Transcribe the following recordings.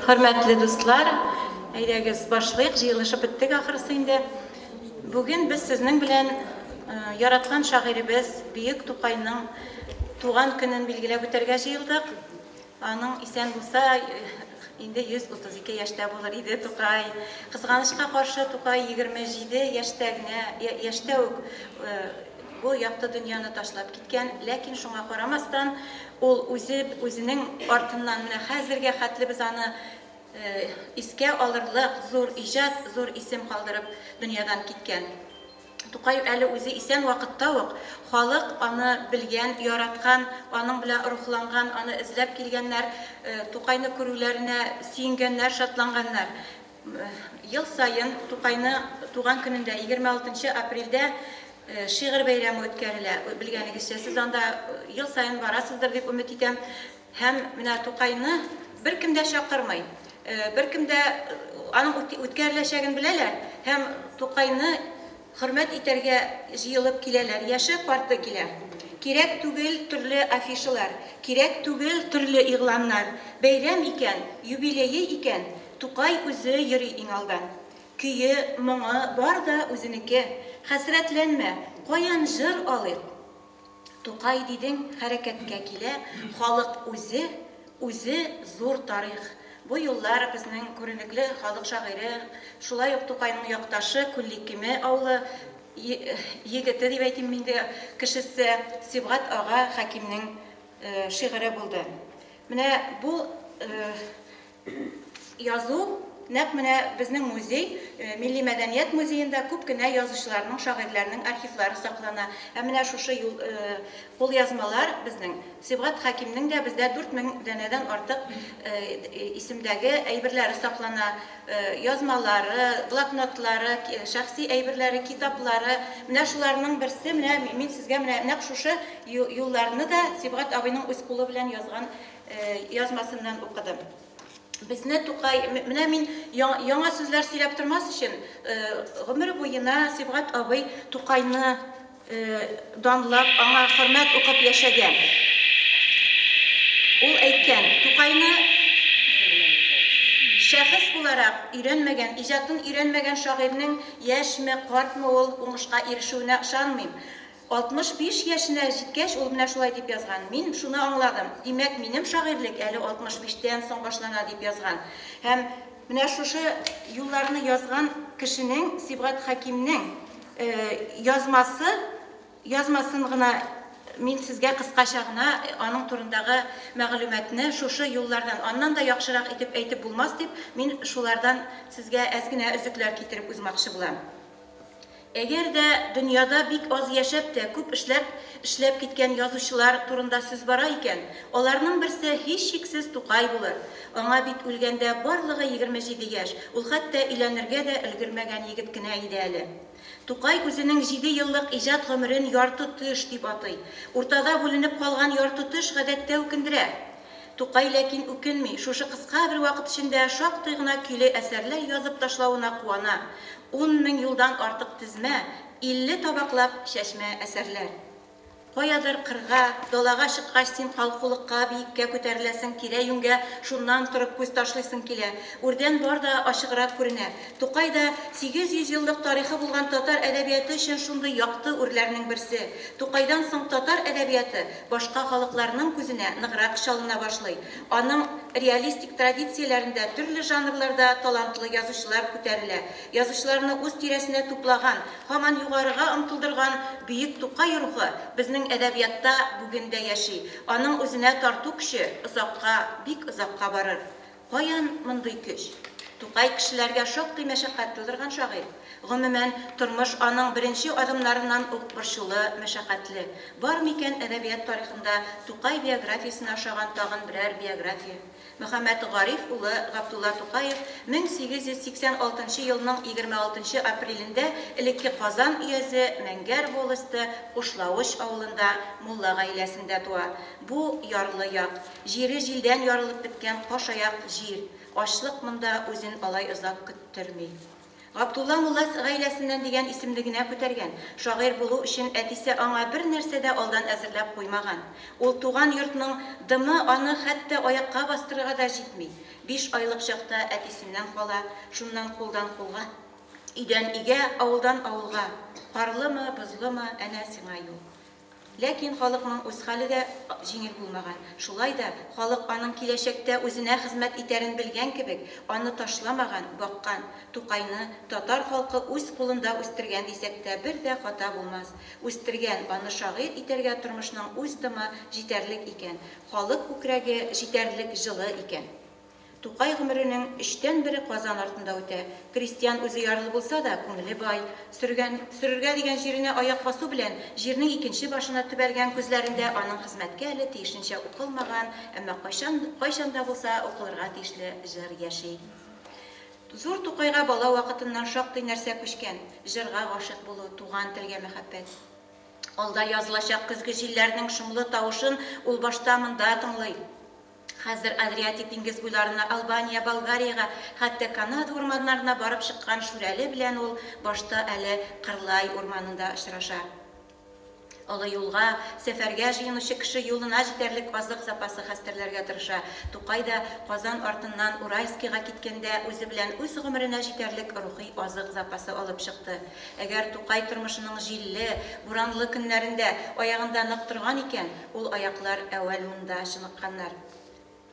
Хөрмәтле дуслар, әйдәгез башлыйк, җыелышып беттек ахрысы инде. Бүген без сезнең белән яраткан шагыйребез Бөек Тукайның туган көнен билгеләп үтәргә җыелдык. Аның исән булса, инде 132 яшьтә булыр иде Тукай. Кызганычка каршы, Тукай 27 яшьтә генә, яшьтә үк бу якты дөньяны ташлап киткән, ләкин шуңа карамастан, ул үзе үзенең артыннан менә хәзергә хәтле без аны искә алырлык зур иҗат, зур исем калдырып дөньядан киткән. Тукай әле үзе исән вакытта ук халык аны белгән, яраткан, аның белән рухланган, аны эзләп килгәннәр, Тукайны күрүләренә сөенгәннәр, шатланганнар. Ел саен Тукайны туган көнендә 26 апрельдә шигырь бәйрәме үткәрелә. Белгәнегезчә, сез анда ел саен барасыздыр дип өмет итәм. Һәм менә Тукайны беркем дә чакырмый. Беркем дә аның үткәреләчәген беләләр һәм Тукайны хөрмәт итәргә җыелып киләләр. Яше, карты килә. Кирәк түгел төрле афишалар, кирәк түгел төрле игъланнар. Бәйрәм икән, юбилее икән, Тукай үзе йөри иң алдан. Көе, моңы бар да үзенеке. Хәсрәтләнмә, каян җыр алыйк? Тукай дидең, хәрәкәткә килә, халык үзе, үзе зур тарих. Бу юллар безнең күренекле халык шагыйре, шулай ук Тукайның якташы, Күлликиме авылы егете дип әйтим инде, кешесе Сибгат ага Хәкимнең шигыре булды. Менә бу язу нәкъ менә безнең музей, Милли мәдәният музеенда күп кенә язучыларның, шагыйрьләрнең архивлары саклана. Ә менә шушы юл, кулъязмалар безнең Сибгат Хәкимнең дә бездә 4000 данәдән артык исемдәге әйберләре саклана. Язмалары, блокнотлары, шәхси әйберләре, китаплары. Менә шуларның берсе, менә мин сезгә менә нәкъ шушы юлларны да Сибгат абыйның үз кулы белән язган язмасыннан укыдым. Безне Тукай, менә мин яңа сүзләр сөйләп тормас өчен, гомер буена Сибгат абый Тукайны данлап, аңа хөрмәт укып яшәгән. Ул әйткән, Тукайны шәхес буларак өйрәнмәгән, иҗатын өйрәнмәгән шагыйрьнең яшьме, картмы ул уңышка ирешүенә ышанмыйм. 65 яшенә җиткәч, ул менә шулай дип язган, Мин шуны аңладым, димәк, минем шагыйрьлек әле 65тән соң башлана, дип язган. Һәм менә шушы юлларны язган кешенең, Сибгат Хәкимнең язмасы, язмасын гына мин сезгә кыскача гына аның турындагы мәгълүматны шушы юллардан, аннан да яхшырак итеп әйтеп булмас дип, мин шулардан сезгә әз генә өзекләр китереп узмакчы булам. Әгәр дә дөньяда бик аз яшәп тә күп эшләр эшләп киткән язучылар турында сүз бара икән, аларның берсе һичшиксез Тукай булыр. Аңа бит үлгәндә барлыгы 27 яшь, ул хәтта өйләнергә дә өлгермәгән егет кенә иде әле. Тукай үзенең җиде еллык иҗат гомерен ярты төш дип атый. Уртада бүленеп калган ярты төш гадәттә үкендерә. Тукай ләкин үкенми, шушы кыска бер вакыт эчендә шактый гына көйле әсәрләр язып ташлавына куана. Ун мең юлдан артык тезмә, 50 табаклап чәчмә әсәрләр. Каядыр кырга, далага чыккач, син калкулыкка, биеккә күтәреләсең, тирә-юньгә шуннан торып күз ташлыйсың килә. Үрдән бар да ачыграк күренә. Тукай да 800 еллык тарихы булган татар әдәбияты өчен шундый якты үрләрнең берсе. Тукайдан соң татар әдәбияты башка халыкларның күзенә ныграк чалына башлый. Аның реалистик традицияләрендә төрле жанрларда талантлы язучылар күтәрелә. Язучыларны үз тирәсенә туплаган, һаман югарыга омтылдырган бөек Тукай рухы безнең әдәбиятта бүген дә яши. Аның үзенә тарту көче озакка, бик озакка барыр. Каян мондый көч? Тукай кешеләргә шактый мәшәкать тудырган шагыйрь. Гомумән, тормыш аның беренче адымнарыннан ук борчулы, мәшәкатьле. Бар микән әдәбият тарихында Тукай биографиясенә ошаган тагын берәр биография? Мөхәммәт Гариф улы Габдулла Тукаев 1886 елның 26 апрелендә элекке Казан өязе Мәңгәр волосте Кушлавыч авылында мулла гаиләсендә туа. Бу ярлы як. Җире җилдән ярылып беткән кашаяк җир. Ачлык монда үзен алай озак көттерми. Габдулла мулла гаиләсеннән дигән исемне генә күтәргән. Шагыйрь булу өчен әтисе аңа бер нәрсә дә алдан әзерләп куймаган. Ул туган йортның дымы аны хәтта аякка бастырырга да җитми. 5 айлык чакта әтисеннән кала, шуннан кулдан кулга, өйдән өйгә, авылдан авылга. Карлымы, бозлымы, әнә сиңа юл. Ләкин халыкның үз хәле дә җиңел булмаган. Шулай да халык аның киләчәктә үзенә хезмәт итәрен белгән кебек, аны ташламаган, баккан. Тукайны татар халкы үз кулында үстергән дисәк тә бер дә хата булмас. Үстергән, аны шагыйрь итәргә тормышның үз дымы җитәрлек икән, халык күкрәге җитәрлек җылы икән. Тукай гомеренең өчтән бере Казан артында үтә. Крестьян үзе ярлы булса да, күңеле бай. Сөргән, сөрергә дигән җиренә аяк басу белән, җирнең икенче башына төбәлгән күзләрендә аның хезмәткә әле тиешенчә укылмаган, әмма кайчан, кайчан да булса укылырга тиешле җыр яши. Зур Тукайга бала вакытыннан шактый нәрсә күчкән, җырга гашыйк булу, туган телгә мәхәббәт. Алда язылачак Көзге җилләрнең шомлы тавышын ул башта монда тыңлый. Хәзер Адриатик диңгез буйларына, Албания, Болгариягә, хәтта Канада урманнарына барып чыккан Шүрәле белән ул башта әле Кырлай урманында очраша. Олы юлга, сәфәргә җыенучы кеше юлына җитәрлек азык запасы хәстәрләргә тырыша. Тукай да Казан артыннан Уральскига киткәндә үзе белән үз гомеренә җитәрлек рухи азык запасы алып чыкты. Әгәр Тукай тормышының җилле, буранлы көннәрендә аягында нык торган икән, ул аяклар әүвәл монда чыныкканнар.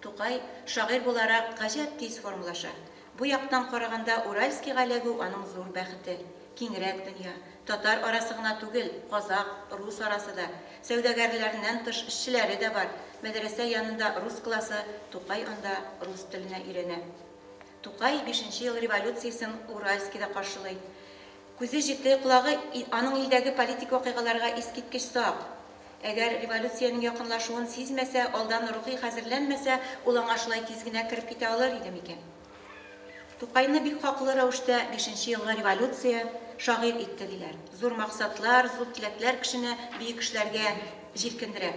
Тукай, шагыйрь буларак, гаҗәп тиз формалаша. Бу яктан караганда Уральскига эләгү аның зур бәхете. Киңрәк дөнья. Татар арасы гына түгел, казак, рус арасы да. Сәүдәгәрләреннән тыш эшчеләре дә бар. Мәдрәсә янында рус классы, Тукай анда рус теленә өйрәнә. Тукай бишенче ел революциясен Уральскида каршылый. Күзе җете, колагы аның илдәге политик вакыйгаларга искиткеч сак. Әгәр революциянең якынлашуын сизмәсә, алдан рухи хәзерләнмәсә, ул аңа шулай тиз генә кереп китә алыр иде микән? Тукайны бик хаклы рәвештә бишенче елгы революция шагыйрь итте диләр. Зур максатлар, зур теләкләр кешене бөек эшләргә җилкендерә.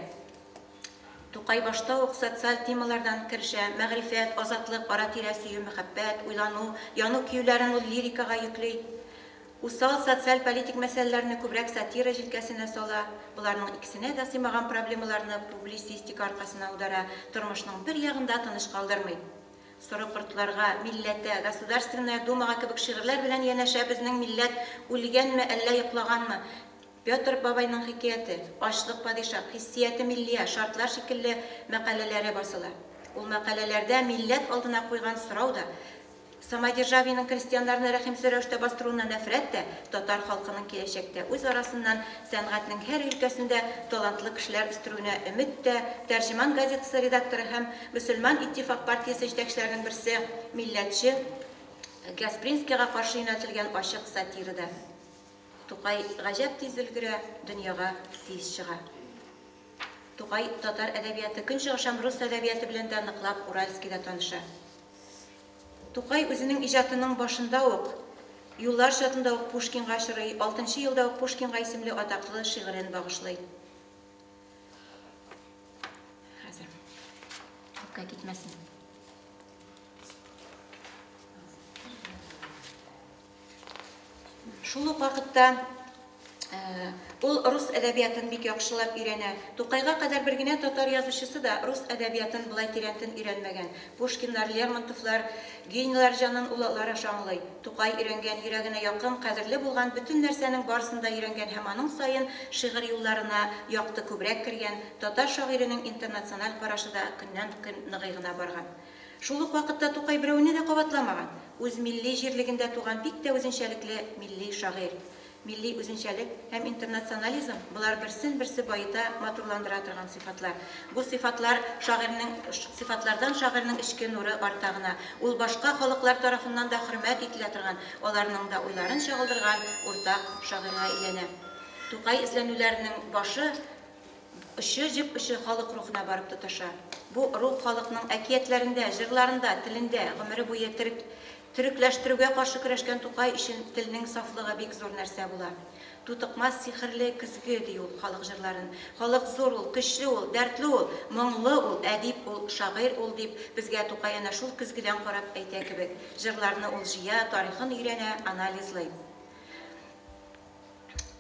Тукай башта ук социаль темалардан керешә, мәгърифәт, азатлык, ара-тирә сөю, мәхәббәт, уйлану, яну-көюләрен ул лирикага йөкли. Усал социаль-политик мәсьәләләрне күбрәк сатира җилкәсенә сала, боларның икесенә дә сыймаган проблемаларны публицистика аркасына аудара, тормышның бер ягын да тыныч калдырмый. Соры кортларга, Милләтә, Государственная Думага кебек шигырьләр белән янәшә Безнең милләт үлгәнме, әллә йоклаганмы? Петр бабайның хикәяте, Ачлык падишаһ, Хиссияте миллия, Шартлар шикелле мәкаләләре басыла. Ул мәкаләләрдә милләт алдына куйган сорау да, самодержавиенең крестьяннарны рәхимсез рәвештә бастыруына нәфрәт тә, татар халкының киләчәктә үз арасыннан сәнгатьнең һәр өлкәсендә талантлы кешеләр үстерүенә өмет тә, Тәрҗеман газетасы редакторы һәм Мөселман иттифак партиясе җитәкчеләренең берсе милләтче Гаспринскийга каршы юнәлтелгән ачык сатира да. Тукай гаҗәп тиз өлгерә, дөньяга тиз чыга. Тукай татар әдәбияты, Көнчыгыш һәм рус әдәбияты белән дә ныклап Уральскийда таныша. Тукай үзенең иҗатының башында ук, юллар чатында ук Пушкинга очрый, алтынчы елда ук Пушкинга исемле атаклы шигырен багышлый. Хәзер. Күпкә китмәсен. Шул ук вакытта ул рус әдәбиятын бик яхшылап өйрәнә. Тукайга кадәр бер генә татар язучысы да рус әдәбиятын болай тирәнтен өйрәнмәгән. Пушкиннар, Лермонтовлар, генийлар җанын ул алар аша аңлый. Тукай өйрәнгән, йөрәгенә якын, кадерле булган бөтен нәрсәнең барысын да өйрәнгән һәм аның саен шигырь юлларына якты күбрәк кергән, татар шагыйренең интернациональ карашы да көннән-көн ныгый гына барган. Шул ук вакытта Тукай берәүне дә кабатламаган, үз милли җирлегендә туган бик тә үзенчәлекле милли шагыйрь. Милли үзенчәлек һәм интернационализм, болар берсен-берсе баета, матурландыра торган сыйфатлар. Бу сыйфатлар шагыйрьнең сыйфатлардан шагыйрьнең эчке нуры арта гына. Ул башка халыклар тарафыннан да хөрмәт ителә торган, аларның да уйларын чагылдырган уртак шагыйрьгә әйләнә. Тукай эзләнүләренең башы, очы, җеп очы халык рухына барып тоташа. Бу рух халыкның әкиятләрендә, җырларында, телендә гомере буе терек, төрекләштерүгә каршы көрәшкән Тукай өчен телнең сафлыгы бик зур нәрсә була. Тутыкмас сихерле көзге, ди ул халык җырларын. Халык зур ул, көчле ул, дәртле ул, моңлы ул, әдип ул, шагыйрь ул, дип безгә Тукай әнә шул көзгедән карап әйтә кебек. Җырларны ул җыя, тарихын өйрәнә, анализлый.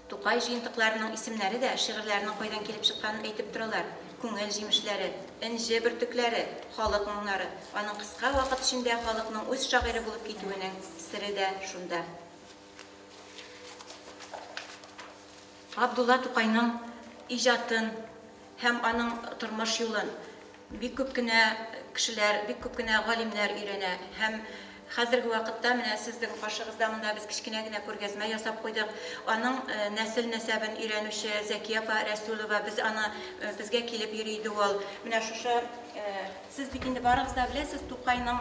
Тукай җыентыкларының исемнәре дә шигырьләренең кайдан килеп чыкканын әйтеп торалар, Күңел җимешләре, Энҗе бөртекләре, Халык моңнары. Аның кыска вакыт эчендә халыкның үз шагыйре булып китүенең сере дә шунда. Габдулла Тукайның иҗатын һәм аның тормыш юлын бик күп кенә кешеләр, бик күп кенә галимнәр өйрәнә һәм хәзерге вакытта менә сезнең каршыгызда монда без кечкенә генә күргәзмә ясап куйдык. Аның нәсел-нәсәбен өйрәнүче Зәкия апа Рәсүлова, без аны безгә килеп йөри иде ул. Менә шушы сез бит инде барыгыз да беләсез, Тукайның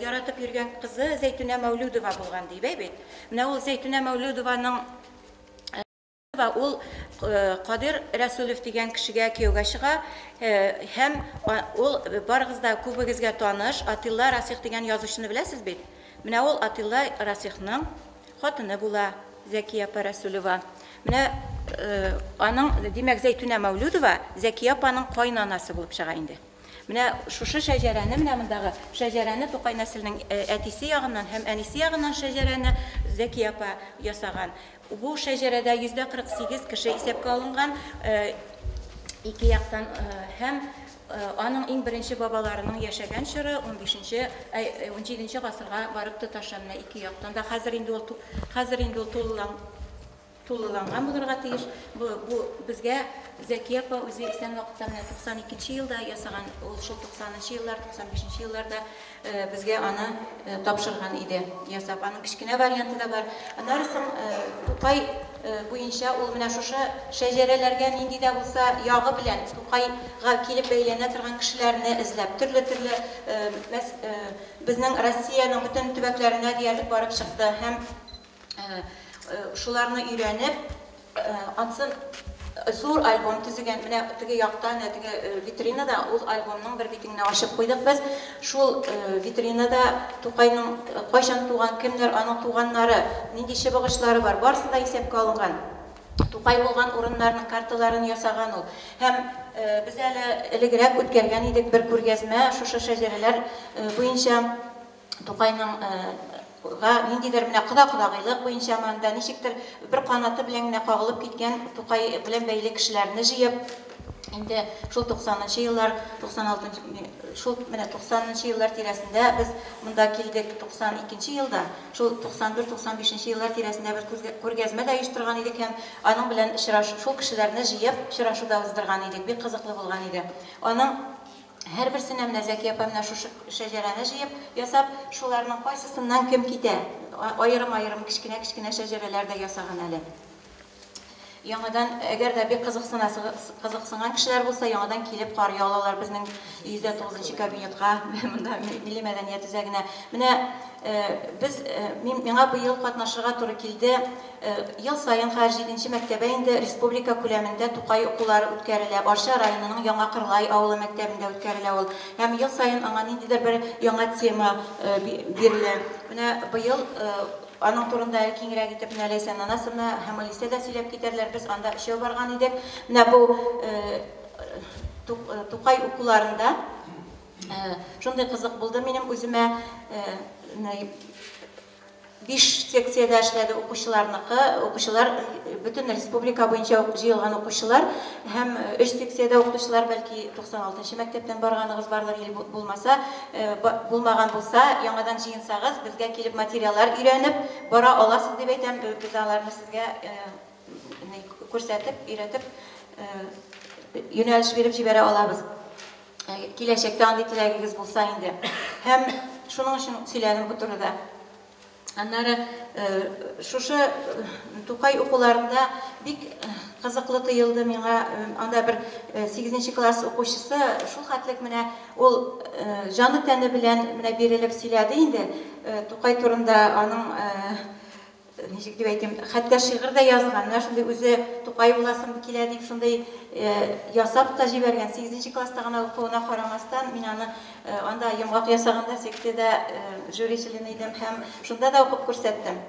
яратып йөргән кызы Зәйтүнә Мәүлүдова булган дип, әй бит. Менә ул Зәйтүнә Мәүлүдованың ул Кадыйр Рәсүлев дигән кешегә кияүгә чыга һәм ул барыгыз да күбегезгә таныш Атилла Расих дигән язучыны беләсез бит? Менә ул Атилла Расихның хатыны була, Зәкия апа Рәсүлева. Менә аның, димәк, Зәйтүнә Мәүлүдова Зәкия апаның кайнанасы булып чыга инде. Менә шушы шәҗәрәне, менә мондагы шәҗәрәне Тукай нәселенең әтисе ягыннан һәм әнисе ягыннан шәҗәрәне Зәкия апа ясаган. Бу шәҗәрәдә 48% кеше исәпкә алынган ике яктан һәм аның иң беренче бабаларының яшәгән чоры 15-нче, 17-нче гасырга барып тоташа менә ике яктан да. Хәзер инде ул хәзер инде ул тулылан тулыланган булырга тиеш. Бу, бу безгә Зәкия апа үзе исән вакытта менә 92 нче елда ясаган, ул шул 90 нчы еллар, 95 нче елларда безгә аны тапшырган иде, ясап. Аның кечкенә варианты да бар. Аннары соң Тукай буенча ул менә шушы шәҗәрәләргә нинди дә булса ягы белән Тукайга килеп бәйләнә торган кешеләрне эзләп, төрле-төрле безнең Россиянең бөтен төбәкләренә диярлек барып чыкты һәм Шуларны өйрәнеп, ансын зур альбом төзегән. Менә теге якта, менә теге витринада ул альбомның бер битен генә ачып куйдык без. Шул витринада Тукайның кайчан туган, кемнәр аның туганнары, нинди чыбыгычлары бар, барысы да исәпкә алынган. Тукай булган урыннарның карталарын ясаган ул. Һәм без әле элегрәк үткәргән идек бер күргәзмә шушы шәҗәрәләр буенча. Тукайның га ниндидер менә кода-кодагыйлык буенчамы анда ничектер бер канаты белән генә кагылып киткән Тукай белән бәйле кешеләрне җыеп, инде шул 90 нчы еллар, 96 нчы, шул менә 90 нчы еллар тирәсендә без монда килдек, 92 нче елда, шул 91-95 нче еллар тирәсендә без күргәзмә дә оештырган идек һәм аның белән очрашу, шул кешеләрне җыеп, очрашу да уздырган идек, бик кызыклы булган иде. Аның Һәрберсенә менә Зәки апа менә шушы шәҗәрәне җыеп, ясап, шуларның кайсысыннан кем китә, аерым-аерым кечкенә-кечкенә шәҗәрәләр дә ясаган әле. Яңадан, әгәр дә бик кызыксынасыгыз, кызыксынган кешеләр булса, яңадан килеп карый алалар безнең 109 нчы кабинетка, монда Милли мәдәният үзәгенә. Менә без, мин, миңа быел катнашырга туры килде. Ел саен һәр җиденче мәктәбә инде республика күләмендә Тукай укулары үткәрелә. Арча районының Яңа Кырлай авылы мәктәбендә үткәрелә ул. Һәм ел саен аңа ниндидер бер яңа тема бирелә. Менә быел аның турында әле киңрәк итеп менә Ләйсән Анасовна һәм Алисә дә сөйләп китәрләр. Без анда өчәү барган идек. Менә бу Тукай укуларында шундый кызык булды минем үземә. Биш секциядә эшләде укучыларныкы, укучылар, бөтен республика буенча җыелган укучылар һәм өч секциядә укытучылар, бәлки 96 нчы мәктәптән барганыгыз бардыр или булмаса, булмаган булса, яңадан җыенсагыз, безгә килеп материаллар өйрәнеп бара аласыз дип әйтәм, без аларны сезгә күрсәтеп, өйрәтеп, юнәлеш биреп җибәрә алабыз. Киләчәктә андый теләгегез булса инде. Һәм шуның өчен сөйләдем бу турыда. Аннары шушы Тукай укуларында бик кызыклы тоелды миңа. Анда бер 8 класс укучысы шул хәтлек менә ул җаны-тәне белән менә бирелеп сөйләде инде Тукай турында аның ничек дип әйтим, хәтта шигырь дә язган, менә шундый үзе Тукай буласым килә дип шундый ясап та җибәргән. Сигезенче класста гына укуына карамастан, мин аны анда йомгак ясаганда секциядә жюри члены идем һәм шунда да укып күрсәттем.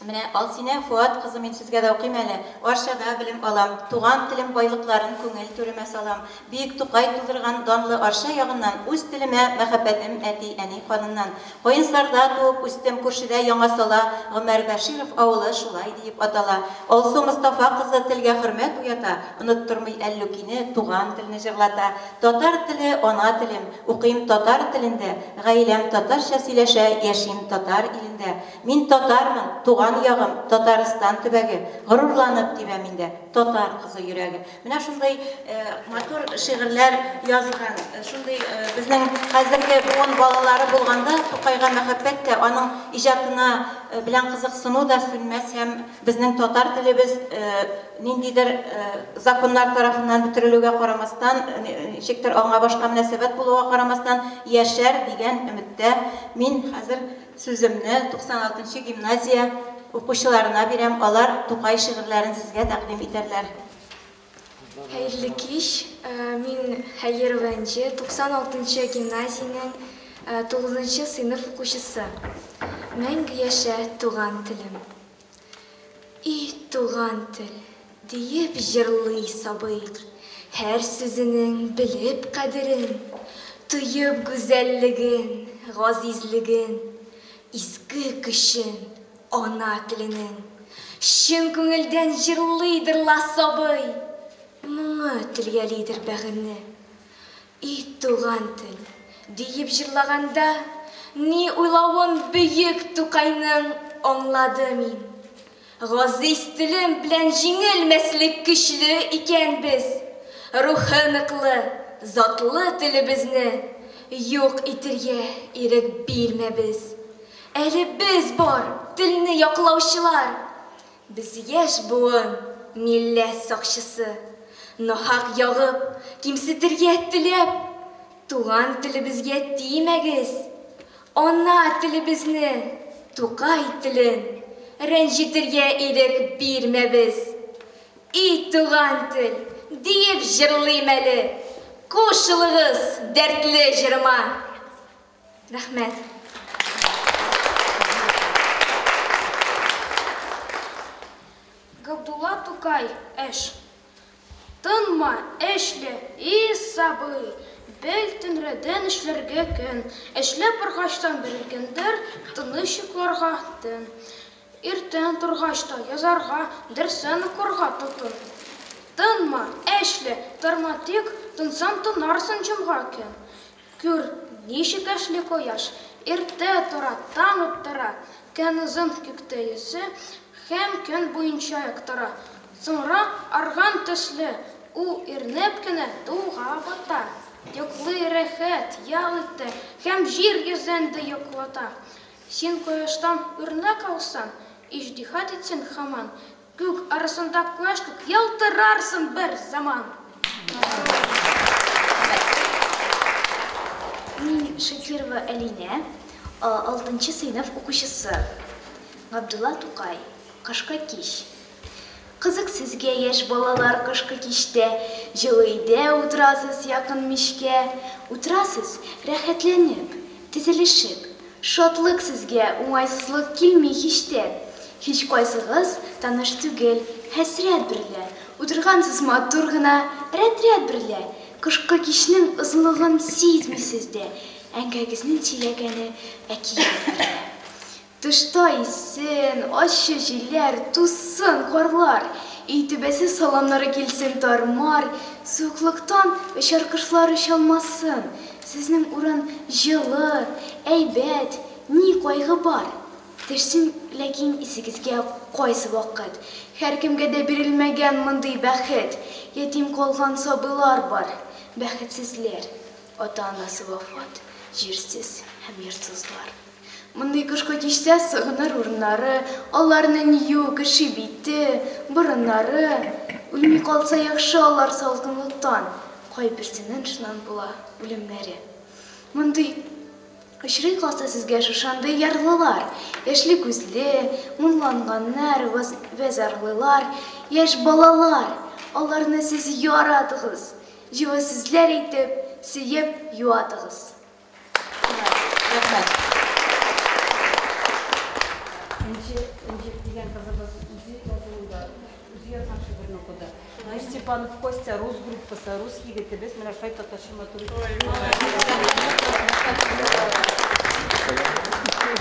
Менә Алсинә Фоат кызы, мин сезгә дә укыйм әле. Арчада белем алам, туган телем байлыкларын күңел түремә салам. Бөек Тукай тудырган данлы Арча ягыннан, үз телемә мәхәббәтем әти-әни каныннан. Каенсарда туып үстем, күршедә Яңа Сала, Гомәр Бәширов авылы шулай диеп атала. Алсу Мостафа кызы телгә хөрмәт уята, оныттырмый Әллүкине, туган телне җырлата. Татар теле, ана телем, укыйм татар телендә, гаиләм татарча сөйләшә, яшим татар илендә. Мин татармын, туган ягым, Татарстан төбәге, горурланып тибә миндә татар кызы йөрәге. Менә шундый матур шигырьләр язган, шундый безнең хәзерге буын балалары булганда, Тукайга мәхәббәт тә, аның иҗатына белән кызыксыну да сүнмәс һәм безнең татар телебез ниндидер законнар тарафыннан бетерелүгә карамастан, ничектер аңа башка мөнәсәбәт булуга карамастан яшәр дигән өметтә мин хәзер сүземне 96 нчы гимназия укучыларына бирәм, алар Тукай шигырьләрен сезгә тәкъдим итәрләр. Хәерле кич, мин Хәерова Энҗе, 96 нчы гимназиянең тугызынчы сыйныф укучысы. Мәңге яшә, туган телем! И туган тел, диеп җырлый сабый, Һәр сүзенең белеп кадерен, Тоеп гүзәллеген, газизлеген, Изге көчен ана теленең. Чын күңелдән җырлыйдыр ла сабый, Моңы телгәлидер бәгырьне. И туган тел, диеп җырлаганда, Ни уйлавын бөек Тукайның аңладым мин. Газиз телем белән җиңелмәслек көчле икән без. Рухы ныклы, затлы телебезне Юк итергә ирек бирмәбез. Әле без бар, телне яклаучылар! Без яшь буын, милләт сакчысы. Нахак ягып, кимсетергә теләп, туган телебезгә тимәгез. Ана телебезне, Тукай телен, рәнҗетергә ирек бирмәбез. И туган тел, диеп җырлыйм әле, кушылыгыз дәртле җырыма. Рәхмәт. Габдулла Тукай, Эш. Тынма, эшлә, и сабый, Бел төнрәдән эшләргә көн. Эшләп баргачтан бирелгәндер Тыныч йокларга төн. Иртән торгач та язарга, Дәрсен укырга тотын. Тынма, эшлә, торма тик, Тынсаң тынарсың җомга көн. Күр, ничек эшли кояш, Иртә тора, таң аттыра, Көнозын күктә йөзә Һәм көн буенча яктыра. Соңра, арган төсле, ул Ирнеп кенә тулга бата. Йоклый рәхәт, ял итә Һәм җир йөзен дә йоклата. Син кояштан үрнәк алсаң, Иҗтиһад итсәң һаман, Күк арасында кояш күк ялтырарсың бер заман. Мин Шакирова Әлинә, алтынчы сыйныф укучысы. Габдулла Тукай. Кышкы кич. Кызык сезгә, яшь балалар, кышкы кичтә, Җылы өйдә утырасыз якын мичкә. Утырасыз, рәхәтләнеп, тезелешеп, Шатлык сезгә, уңайсызлык килми һич тә. Һичкайсыгыз таныш түгел, хәсрәт берлә, Утыргансыз матур гына, рәт-рәт берлә. Кышкы кичнең озынлыгын сизмисез дә, Әнкәгезнең сөйләгәне әкият берлә. Тышта иссен, ачы җилләр, тузсын карлар, Өй түбәсе саламнары килсен тар-мар, Суыклыктан очар кошлар очалмасын, Сезнең урын җылы, әйбәт, ни кайгы бар? Төшсен ләкин исегезгә кайсы вакыт, Һәркемгә дә бирелмәгән мондый бәхет, Ятим калган сабыйлар бар, бәхетсезләр, Ата-анасы вафат, җирсез һәм йортсызлар. Мондый кышкы кичтә сыгыныр урыннары, Аларның юк, өши бите, борыннары. Үлми калса яхшы алар салкынлыктан, Кайберсенең шуннан була үлемнәре. Мондый очрый калса сезгә шушандый ярлылар, Яшьле күзле, моңланганнар, вә зарлылар, Яшь балалар, аларны сез яратыгыз, Җылы сүзләр әйтеп, сөеп юатыгыз. Рәхмәт. Энҗе, Энҗе дигән кызыбыз үзе язуында, үзе язган шигырен укыды. Степанов Костя, рус группасы, рус егетебез, менә шулай татарча матур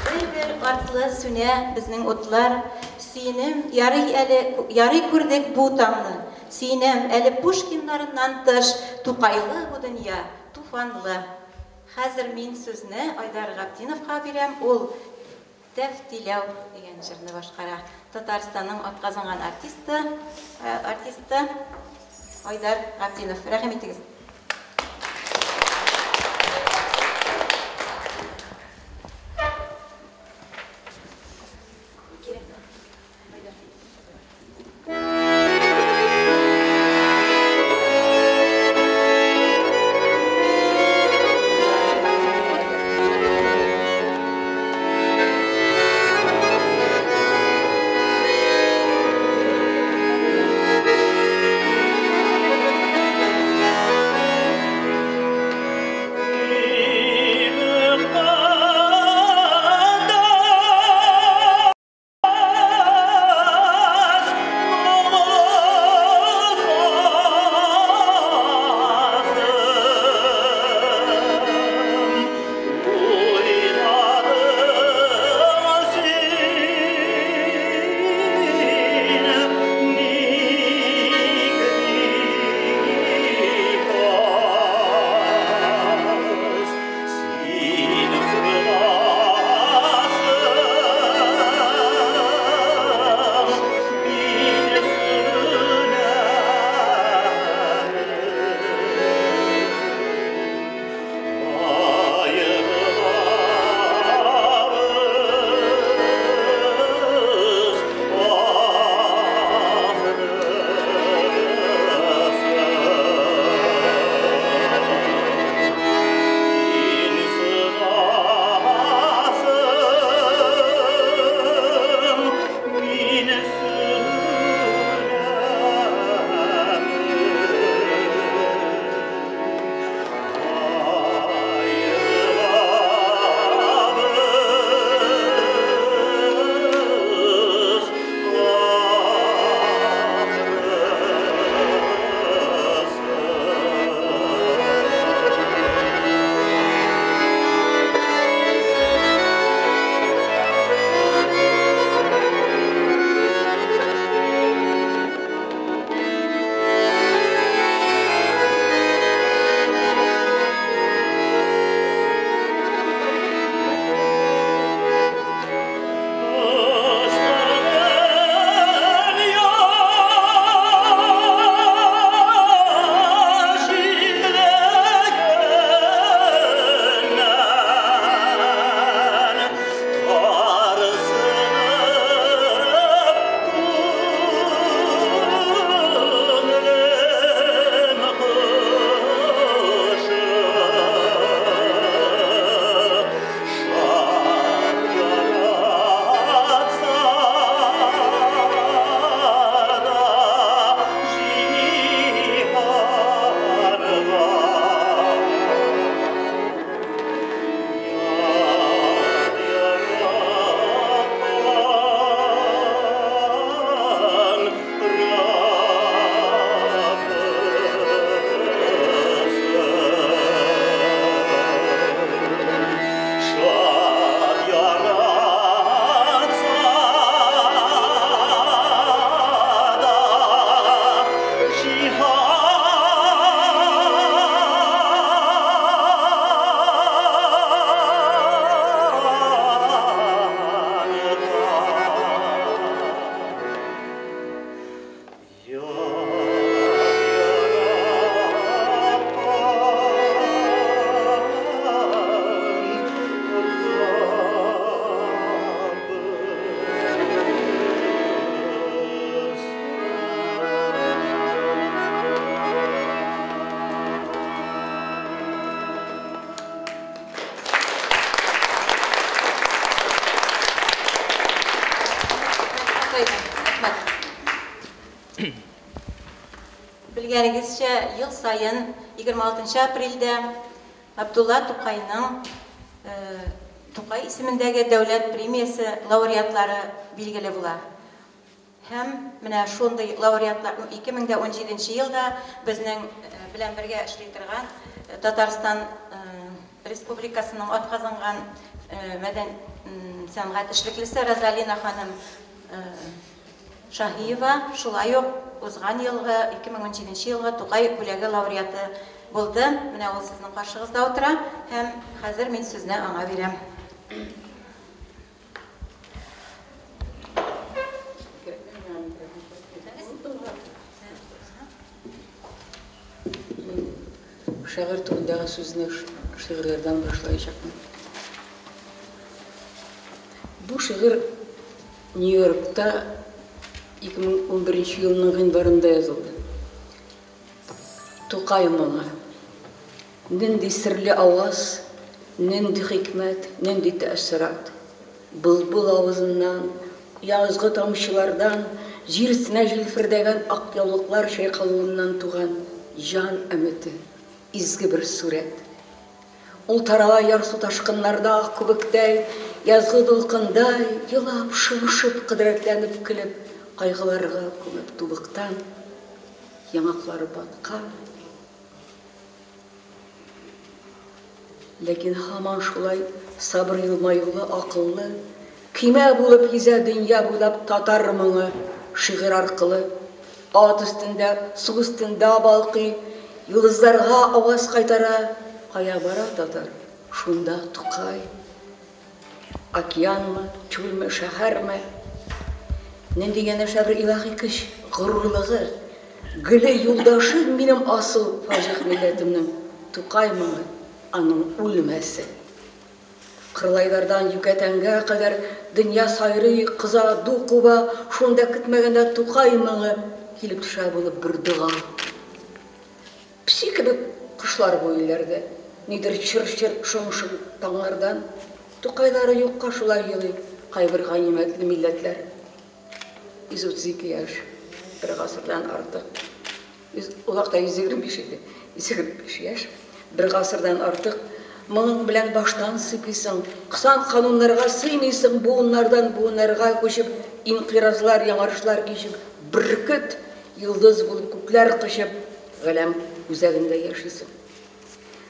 Бер-бер артлы сүнә безнең утлар, Сөенәм, ярый әле, ярый күрдек бу таңны. Сөенәм, әле Пушкиннарыннан тыш, Тукайлы бу дөнья, Туфанлы. Хәзер мин сүзне Айдар Габдиновка бирәм, ул Тәфтиләү дигән җырны башкара. Татарстанның атказанган артисты, артисты Айдар Габдинов. Рәхим итегез. Белгәнегезчә, ел саен 26 апрельдә Габдулла Тукайның Тукай исемендәге дәүләт премиясе лауреатлары билгеле була. Һәм менә шундый лауреатлар 2017 елда безнең белән бергә эшли торган Татарстан Республикасының атказанган мәдән сәнгать эшлеклесе Розалина ханым Шаһиева шулай ук узган елгы 2017 елгы Тукай бүләге лауреаты булды. Менә ул сезнең каршыгызда утыра һәм хәзер мин сүзне аңа бирәм. Шагыйрь турындагы сүзне шигырьләрдән башлаячакмын. Бу шигырь Нью-Йоркта 2011 елның гыйнварында язылды. Тукай моңы. Нинди серле аваз, нинди хикмәт, нинди тәэссорат. Былбыл авызыннан, язгы тамчылардан, җир өстенә җилфердәгән ак яулыклар чайкалуыннан туган җан өмете, изге бер сурәт. Ул тарала ярсу ташкыннарда ак күбектәй, язгы дулкындай, елап, шуышып, кодрәтләнеп көлеп, кайгыларга күмеп тубыктан, яңаклары баткан. Ләкин һаман шулай сабыр елмаюлы, акыллы, көймә булып йөзә дөнья буйлап татар моңы шигырь аркылы. Ат өстендә, су өстендә балкый, йолдызларга аваз кайтара. Кая бара татар? Шунда Тукай. Океанмы, чүлме, шәһәрме? Нинди янәшә бер илаһи көч, горурлыгы, гөле юлдашы минем асыл фаҗиһ милләтемнең Тукай моңы, аның үлмәсе. Кырлайлардан Юкәтәнгә кадәр дөнья сайрый, кыза, ду куба, шунда көтмәгәндә Тукай моңы килеп төшә булып бер дога. Песи кебек кошлар бу илләрдә, нидер чыр-чыр, шың-шың таңнардан. Тукайлары юкка шулай елый кайбер ганимәтле милләтләр. 132 яшь, бер гасырдан артык. Ул вакытта 125 иде. 125 яшь, бер гасырдан артык. Моның белән баштан сыйпыйсың, кысан кануннарга сыймыйсың, буыннардан буыннарга күчеп, инкыйразлар, яңарышлар кичеп, бөркет, йолдыз булып күкләр кочып, галәм үзәгендә яшисең.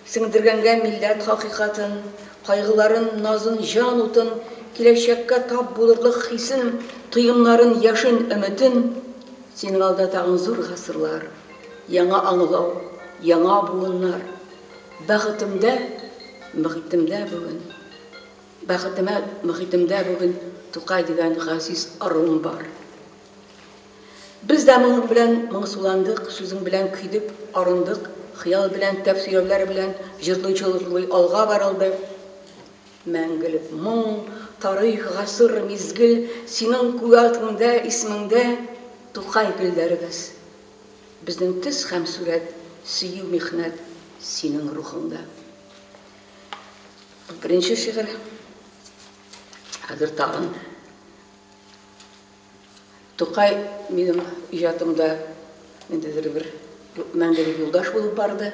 Сеңдергәнгә милләт хакыйкатын, кайгыларын, назын, җан утын, киләчәккә тап булырлык хисен, тоемнарын, яшен, өметен, синең алда тагын зур гасырлар, яңа аңлау, яңа буыннар. Бәхетемдә, мөхитемдә бүген, бәхетемә, мөхитемдә бүген Тукай дигән газиз ыруым бар. Без дә моның белән моңсуландык, сүзең белән көйдек, арындык, хыял белән, тәфсирләр белән җырлый-җырлый алга барылды. Мәңгелек моң, тарих, гасыр, мизгел, синең куәтеңдә, исемеңдә Тукай гөлләребез. Безнең төс һәм сурәт, сөю, михнәт синең рухыңда. Беренче шигырь. Хәзер тагын Тукай минем иҗатымда ниндидер бер мәңгелек юлдаш булып барды.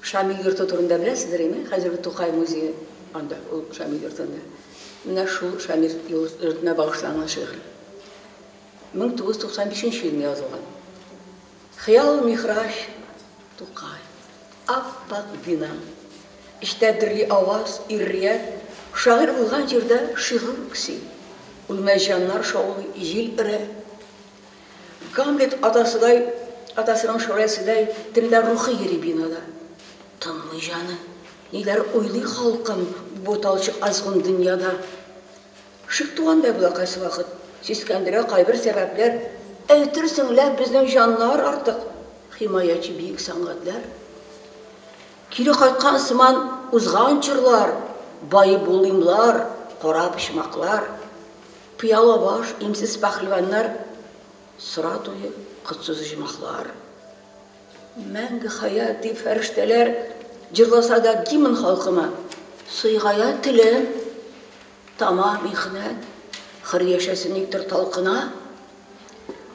Шамил йорты турында беләсездер, әйме? Хәзерге Тукай музее анда, ул Шамил йортында. Менә шул Шамил йортына багышланган шигырь. 1995 елны язылган. Хыял михраҗ Тукай. Ап-ак бина. Эчтә дөрли аваз, иррият. Шагыйрь булган җирдә шигырь үкси. Үлмәс җаннар шаулый, җил өрә. Гамлет атасыдай, атасының шәүләседәй телдә рухы йөри бинада. Тынмый җаны. Ниләр уйлый халкым бу буталчык азгын дөньяда. Шик тугандай була кайсы вакыт. Сискәндерә кайбер сәбәпләр. Әйтерсең лә безнең җаннар артык. Химаячы биек сәнгатьләр. Кире кайткан сыман узган чорлар, бай булыймлар, кара почмаклар, пыяла баш, имсез пәһлеваннар, сыра туе, котсыз оҗмахлар. Мәңге хаят дип фәрештәләр җырласа да гимн халкыма, сыйгая телем, тама михнәт, хөр яшәсен никтер талкына.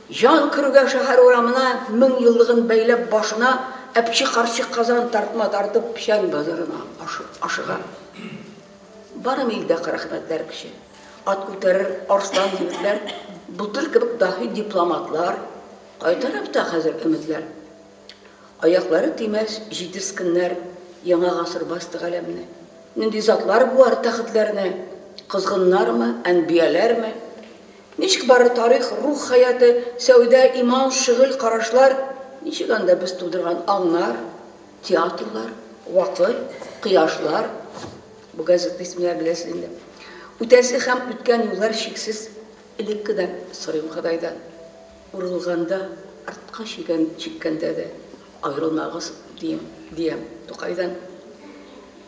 Җан керүгә шәһәр урамына мең еллыгын бәйләп башына әпчи карчык казан тартма тартып печән базарына ашыга. Бармы илдә Карәхмәтләр көче? Ат күтәрер арслан егетләр, Былтыр кебек даһи дипломатлар, Кай тарафта хәзер өметләр? Аяклары тимәс җитез көннәр, Яңа гасыр басты галәмне. Нинди затлар буар тәхетләрне? Козгыннармы, әнбияләрме? Ничек барыр тарих, рух хәяты, Сәүдә, иман, шөгыль, карашлар? Ничек анда без тудырган аңнар, Театрлар, вакыт, кояшлар? Бу газета исемнәрен беләсез инде. Үтәсе һәм үткән юллар чиксез. Элеккедән сорыйм Ходайдан. Урылганда, артка чигән чиккәндә дә аерылмагыз, дием, диям Тукайдан.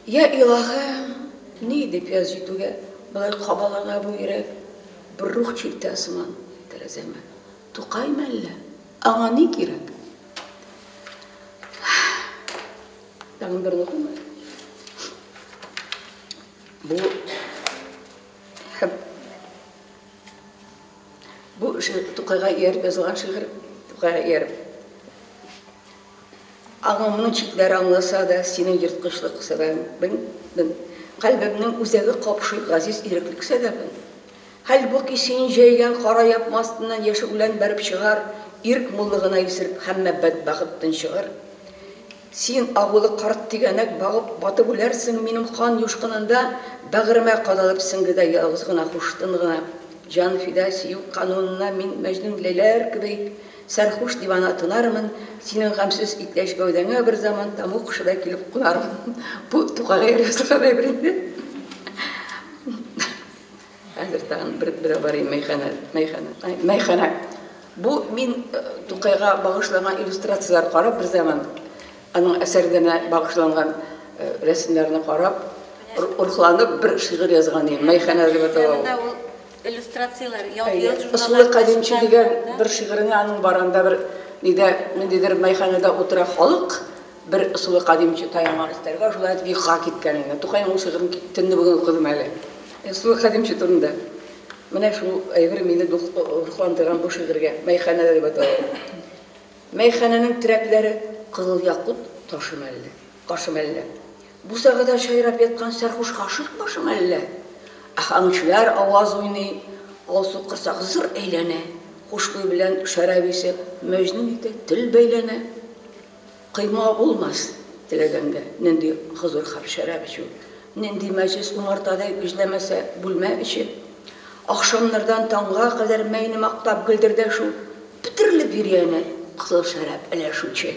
Йә илаһым, ни дип яз җитүгә болай кабалана бу йөрәк? Бер рух чиртә сыман тәрәзәмә. Тукай мәллә? Аңа ни кирәк? Тагын берне укыймы? Бу һәм бу Тукайга ияреп язылган шигырь, Тукайга ияреп. Аңымның читләре аңласа да, синең ерткычлык сәбәбең, кальбемнең үзәге капшый газиз иреклек сәдәфен. Хәлбуки син җәйгән кара япма астыннан яшел үлән бәреп чыгар, ирек муллыгына исереп һәммә бәдбәхет тынчыгыр. Син, агулы карт тигәнәк багып, батып үләрсең минем кан юшкынында, бәгыремә кадалып сеңгедәй ялгыз гына хуш тын гына. Җан фида сөю канунына мин Мәҗнүн Ләйләләр кеби сәрхуш дивана тынармын, синең гамьсез итләч гәүдәңә берзаман тәмуг кошыдай килеп кунармын. Бу Тукайга язылган әйбер инде. Хәзер тагын бер берәү бар инде, мәйханә, мәйханә, мәйханә. Бу мин Тукайга багышланган иллюстрацияләр карап бер заман аның әсәрләренә багышланган рәсемнәрне карап, рухланып бер шигырь язган идем. Мәйханә дип атала ул. Иллюстрацияләр, Ял Ысулы кадимче дигән бер шигыренә аның бар анда бер нидә, ниндидер мәйханәдә утыра халык, Бер ысулы кадимче таянган өстәлгә шулай итеп йокыга киткән инде. Тукайның ул шигырен төнне бүген укыдым әле. Ысулы кадимче турында. Менә шул әйбер мине рухландырган бу шигырьгә. Мәйханә дип атала ул. Мәйханәнең терәкләре кызыл якут ташы мәллә, кашы мәллә? Бусагада чайрап яткан сәрхуш гашыйк башы мәллә? Аһәңчеләр аваз уйный, алсу корсак зыр әйләнә, хушбуй белән шәраб исе мәҗнүн итә, тел бәйләнә. Койма булмас теләгәнгә, нинди хозур һәм шәраб эчү, нинди мәҗлес умартадай гөжләмәсә бүлмә эче. Ахшамнардан таңга кадәр мәйне мактап гөлдердәшү, бөтерелеп йөри әнә кызыл шәраб өләшүче.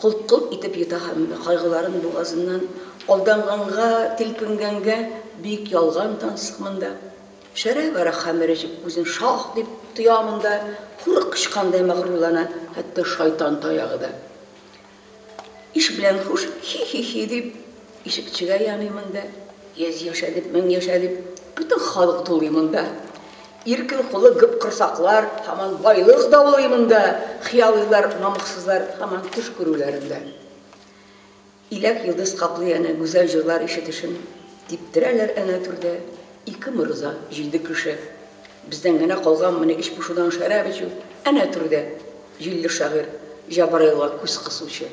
Кылт-кылт итеп йота һәммә кайгыларын бугазыннан, алданганга, тилпенгәнгә бик ялган тансык монда. Шәрә бара хәмер эчеп үзен шаһ дип тоя монда, хур кычкандай мәгърурлана, хәтта шайтан таягы да. Иш белән хуш, хи-хи-хи дип, ишекчегә яный монда, 100 яшә дип, 1000 яшә дип, бөтен халык дулый монда. Иркен кулы гөп корсаклар, һаман байлык даулый монда, хыялыйлар, мамыксызлар һаман төш күрүләрендә. Иләк йолдыз каплый әнә гүзәл җырлар ишетешен, Типтерәләр әнә түрдә ике морза, җиде кеше. Бездән генә калганмыни эч пошудан шәраб эчү, Әнә түрдә, җилле шагыйрь, Җәбраилга күз кысучы.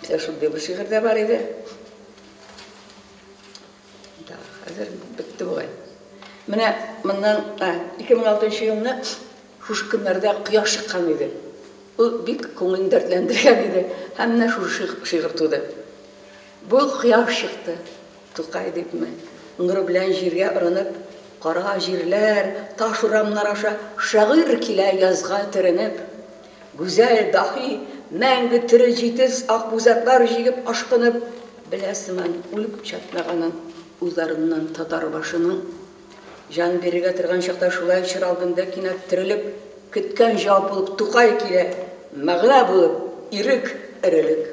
Менә шундый бер шигырь дә бар иде. Да, хәзер бетте бугай. Менә моннан 2006 елны шушы көннәрдә кояш чыккан иде. Ул бик күңелне дәртләндергән иде. Һәм менә шушы шигырь туды. Бу кояш чыкты, Тукай дипме, нуры белән җиргә орынып, кара җирләр, таш урамнар аша шагыйрь килә язга төренеп. Гүзәл, даһи, мәңге тере җитез акбүзатлар җигеп ашкынып, белә сыман үлеп чатнаганын уйларыннан татар башының. Җан бирергә торган чакта шулай чор алдында кинәт терелеп, көткән җавап булып Тукай килә, мәгънә булып, ирек, эрелек.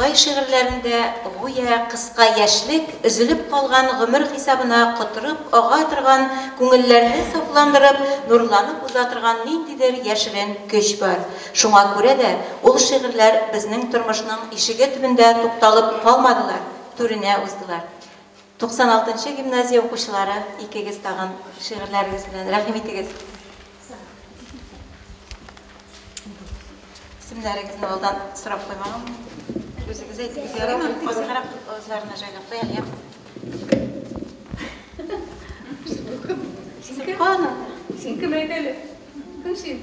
Тукай шигырьләрендә гүя кыска яшьлек, өзелеп калган гомер хисабына котырып ага торган күңелләрне сафландырып, нурланып уза торган ниндидер яшерен көч бар. Шуңа күрә дә ул шигырьләр безнең тормышның ишеге төбендә тукталып калмадылар, түренә уздылар. 96 нчы гимназия укучылары, икегез тагын шигырьләрегез белән рәхим итегез. Исемнәрегезне алдан сорап куймаган. Үзегез әйтегез, ярыймы? Азрак авызларына җайлап куй әле, Син кем? Син кем әйт әле? Кем син?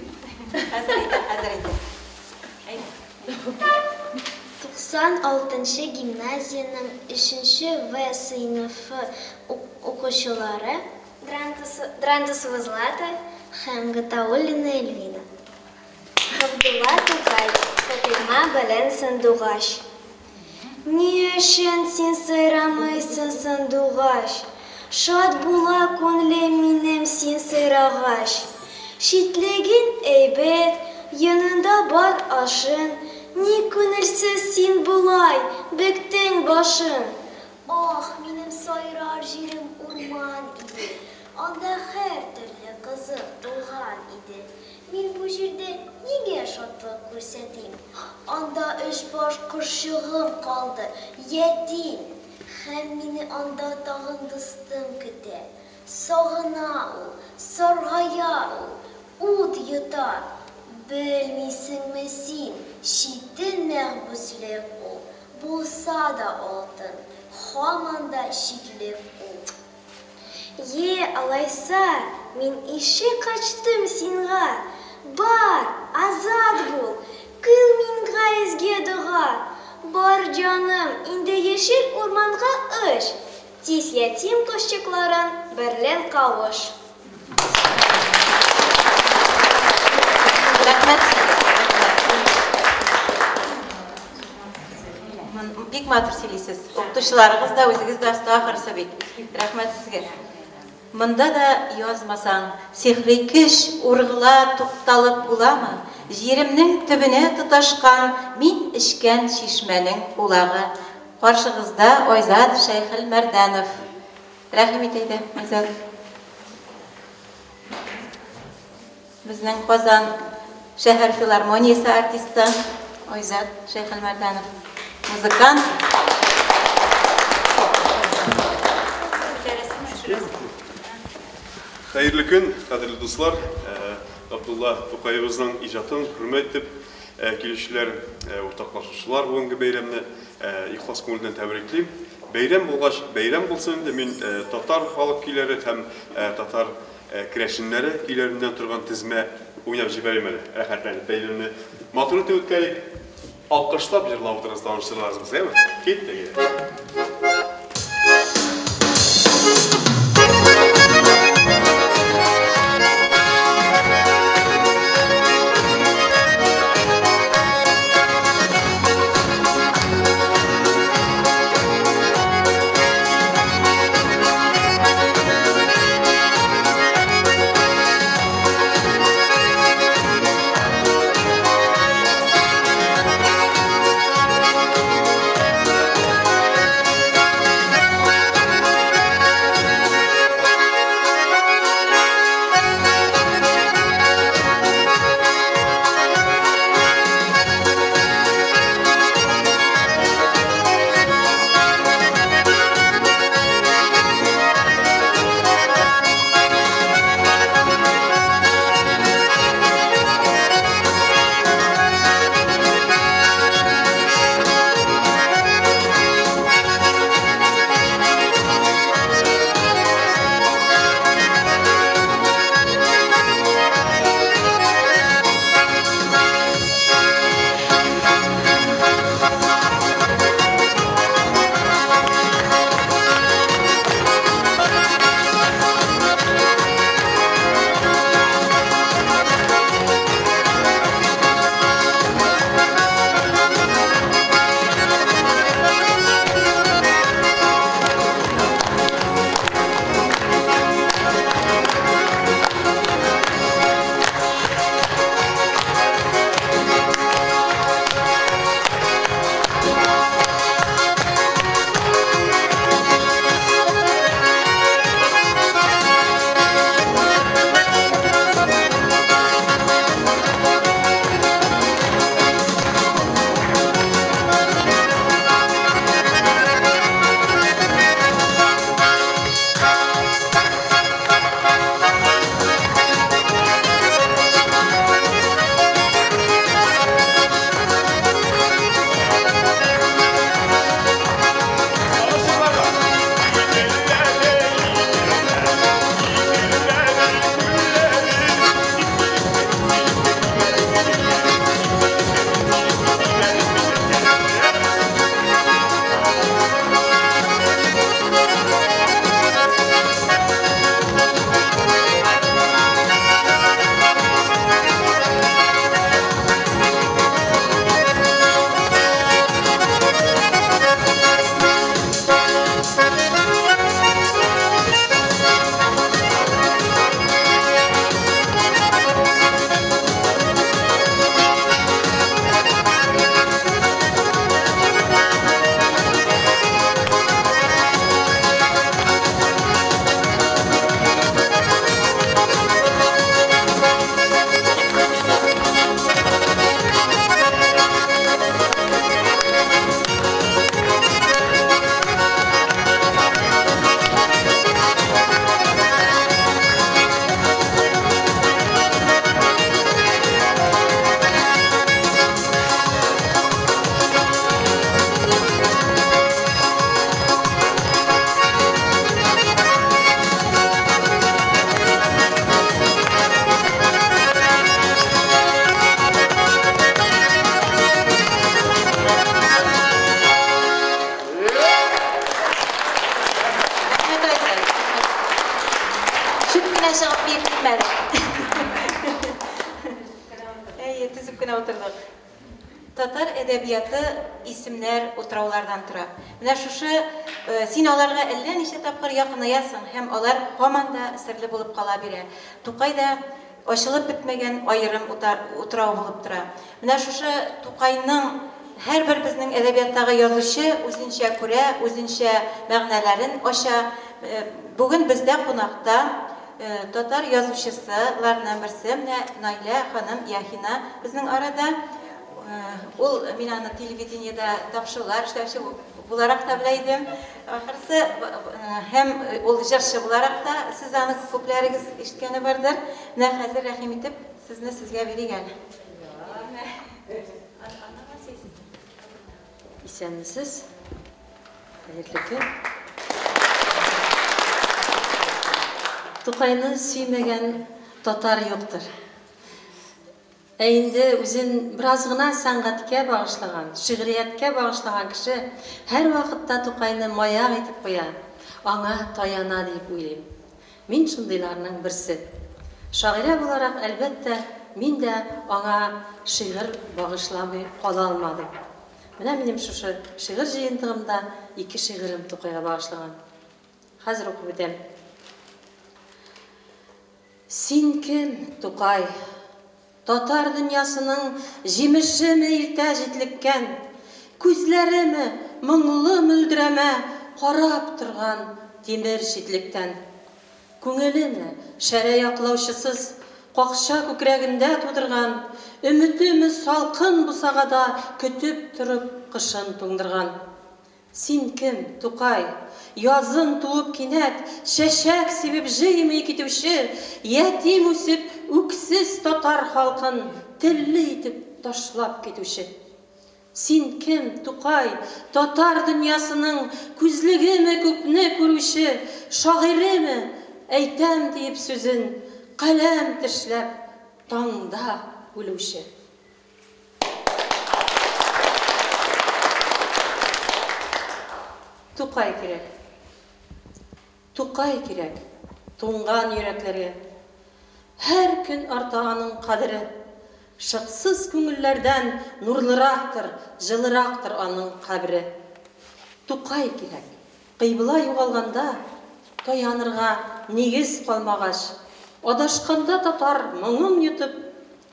Хәзер әйтә, хәзер әйтә. Әйт. 96 нчы гимназиянең өченче В сыйныфы укучылары Дрантусова Злата һәм Гатауллина Эльвина. Габдулла Тукай, Фатыйма белән сандугач. Ни өчен син сайрамыйсың, сандугач? Шат була күңлем минем син сайрагач. Читлегең әйбәт, яныңда бар ашың, Ник күңелсез син болай, бөктең башың? Ах, минем сайрар җирем урман иде, Анда һәр төрле кызык тулган иде. Мин бу җирдә нигә шатлык күрсәтим? Анда өч баш кошчыгым калды, ятим. Һәм мине анда тагын дустым көтә. Сагына ул, саргая ул, ут йота. Белмисеңме син, читен мәхбүслек ул, булса да алтын, һаман да читлек ул. Е, алайса, мин ишек ачтым синга, Бар, азат бул, кыл минга изге дога. Бар, җаным, инде яшел урманга оч, Тиз ятим кошчыкларың берлән кавыш. Рәхмәт сезгә, рәхмәт. Бик матур сөйлисез. Укытучыларыгыз да, үзегез дә оста ахрысы бит. Рәхмәт сезгә. Монда да язмасаң, сихри көч ургыла тукталып буламы? Җиремнең төбенә тоташкан мин эчкән чишмәнең улагы. Каршыгызда Айзат Шәйхелмәрдәнов. Рәхим ит әйдә, Айзат. Безнең Казан шәһәр филармониясе артисты Айзат Шәйхелмәрдәнов. Музыкант. Хәерле көн, кадерле дуслар. Габдулла Тукаебызның иҗатын хөрмәт итеп килүчеләр, уртаклашучылар бүгенге бәйрәмне ихлас күңелдән тәбриклим. Бәйрәм булгач, бәйрәм булсын инде. Мин татар халык көйләре һәм татар керәшеннәре көйләреннән торган тезмә уйнап җибәрим әле. Рәхәтләнеп бәйрәмне матур итеп үткәрик. Алкышлап җырлап утырыгыз, таныштырырсыз, әйме? Киттек. кенә утырдык. Татар әдәбияты исемнәр, утраулардан тора. Менә шушы син аларга әллә ничә тапкыр якынаясың һәм алар һаман да серле булып кала бирә. Тукай да ачылып бетмәгән аерым утрау булып тора. Менә шушы Тукайның һәрбер безнең әдәбияттагы язучы үзенчә күрә, үзенчә мәгънәләрен ача. Бүген бездә кунакта татар язучысыларының берсе, менә Наилә ханым Яхина безнең арада. Ул мин аны телевидениедә тапшырулар эшләүче буларак та белә идем. Ахырсы һәм ул җырчы буларак та сез аны күпләрегез ишеткәне бардыр. Менә хәзер рәхим итеп сезне сезгә бирик әле. Исәнмесез. Хәерле көн. Тукайны сөймәгән татар юктыр. Ә инде үзен бераз гына сәнгатькә багышлаган, шигърияткә багышлаган кеше һәрвакытта Тукайны маяк итеп куя, аңа таяна дип уйлыйм. Мин шундыйларның берсе. Шагыйрә буларак, әлбәттә, мин дә аңа шигырь багышламый кала алмадым. Менә минем шушы шигырь җыентыгымда ике шигырем Тукайга багышлаган. Хәзер укып үтәм. Син кем, Тукай? Татар дөньясының җимешеме иртә җитлеккән, күзләреме моңлы мөлдерәмә карап торган тимер читлектән? Күңелеме шәрә яклаучысыз какча күкрәгендә тудырган, өметеме салкын бусагада көтеп торып кышын туңдырган? Син кем, Тукай? Язын туып кинәт, чәчәк сибеп җыймый китүче, ятим үсеп, үксез татар халкын телле итеп ташлап китүче. Син кем, Тукай? Татар дөньясының күзлегеме күпне күрүче, шагыйреме, әйтәм диеп сүзен, каләм тешләп, таңда үлүче. Тукай кирәк. Тукай кирәк. Туңган йөрәкләргә. Һәр көн арта аның кадере. Шыксыз күңелләрдән нурлырактыр, җылырактыр аның кабере. Тукай кирәк. Кыйбла югалганда, таянырга нигез калмагач, адашканда татар моңын йотып,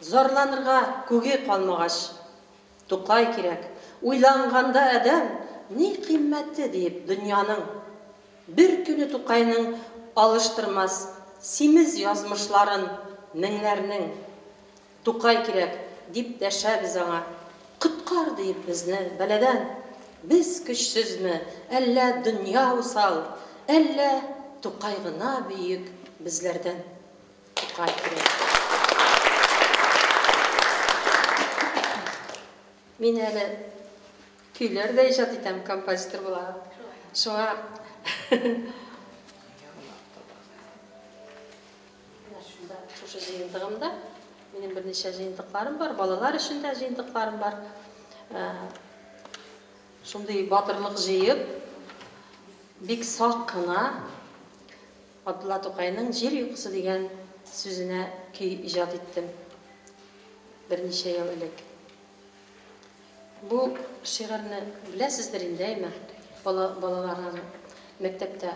зарланырга күге калмагач. Тукай кирәк. Уйланганда адәм ни кыйммәте диеп дөньяның. Бер көне Тукайның алыштырмас симез язмышларын меңнәрнең. Тукай кирәк, дип дәшәбез аңа. Коткар диеп безне бәладән. Без көчсезме, әллә дөнья усал, әллә Тукай гына бөек безләрдән. Тукай кирәк. Мин әле көйләр дә иҗат итәм, композитор буларак. Шуңа менә шунда шушы җыентыгымда минем берничә җыентыкларым бар, балалар өчен дә җыентыкларым бар. Шундый батырлык җыеп, бик сак кына Габдулла Тукайның Җир йокысы дигән сүзенә көй иҗат иттем берничә ел элек. Бу шигырьне беләсездер инде, әйме? Бала, балалар аны мәктәптә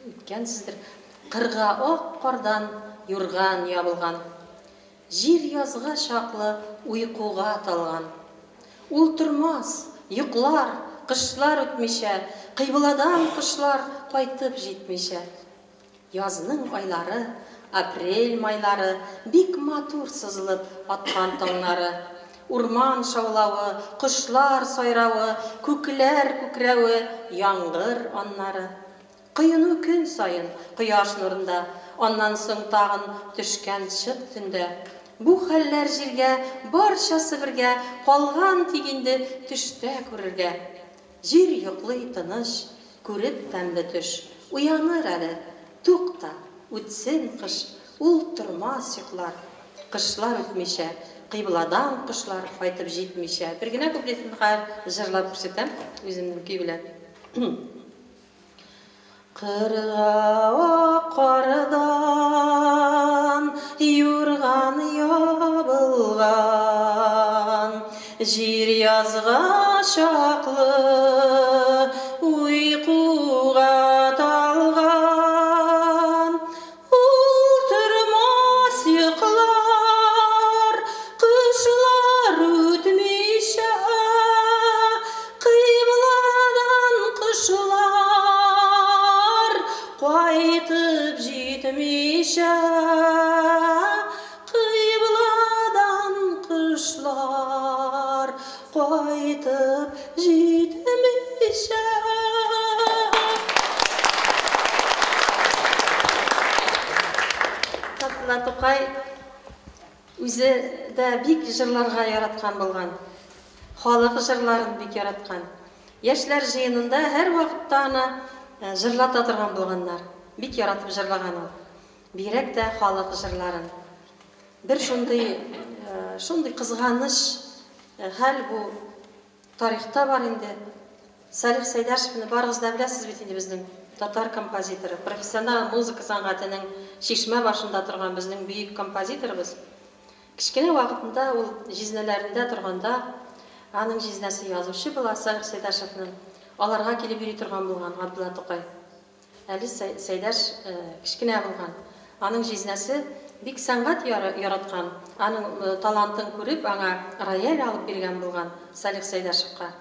үткәнсездер. Кырга ак кардан юрган ябылган. Җир язга чаклы уйкуга талган. Ул тормас, йоклар, кышлар үтмичә, кыйбладан кошлар кайтып җитмичә. Язның айлары, апрель майлары, бик матур сызылып аткан таңнары. Урман шаулавы, кошлар сайравы, күкләр күкрәве, яңгыр аннары. Коену көн саен кояш нурында, аннан соң тагын төшкән чык төндә. Бу хәлләр җиргә барчасы бергә калган тик инде төштә күрергә. Җир йоклый тыныч, күреп тәмле төш, уяныр әле, тукта, үтсен кыш, ул тормас йоклар. Кышлар үтмичә, кыйбладан кошлар кайтып җитмичә. Бер генә куплетын хәзер җырлап күрсәтәм, үземнең көй белән. Кырга ак кардан юрган ябылган. Җир язга чаклы уйкуга талган. Ул тормас йоклар, кышлар үтмичә, кыйбладан кошлар кайтып җитмичә, кыйбладан кошлар кайтып җитмичә. Габдулла Тукай үзе дә бик җырларга яраткан булган. Халык җырларын бик яраткан. Яшьләр җыенында һәрвакытта аны җырлата торган булганнар. Бик яратып җырлаган ул. Бигрәк тә халык җырларын. Бер шундый шундый кызганыч хәл бу тарихта бар инде. Салих Сәйдәшевны барыгыз да беләсез бит инде, безнең татар композиторы, профессионал музыка сәнгатенең чишмә башында торган безнең бөек композиторыбыз. Кечкенә вакытында ул җизнәләрендә торганда, аның җизнәсе язучы була Салих Сәйдәшевның, аларга килеп йөри торган булган Габдулла Тукай. Әле Сәйдәш кечкенә булган. Аның җизнәсе бик сәнгать яраткан, аның талантын күреп, аңа рояль алып биргән булган Салих Сәйдәшевка.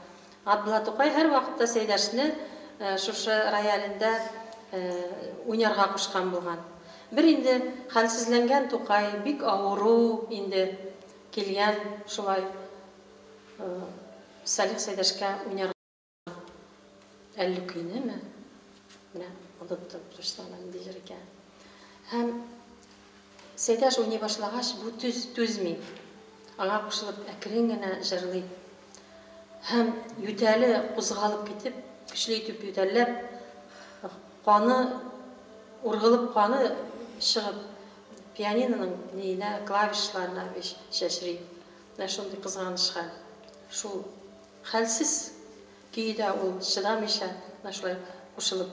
Габдулла Тукай һәрвакытта Сәйдәшне шушы роялендә уйнарга кушкан булган. Бер инде хәлсезләнгән Тукай, бик авыру инде килгән шулай Салих Сәйдәшкә уйнарга. Әллү көйнеме? Менә оныттым точно нинди җыр икән. Һәм Сәйдәш уйный башлагач, бу түзми. Аңа кушылып әкрен генә җырлый. Һәм ютәле кузгалып китеп, көчле итеп ютәлләп, каны ургылып, каны чыгып, пианиноның ниенә, клавишларына чәчри. Менә шундый кызганыч хәл. Шул хәлсез көйдә ул чыдамыйча менә шулай кушылып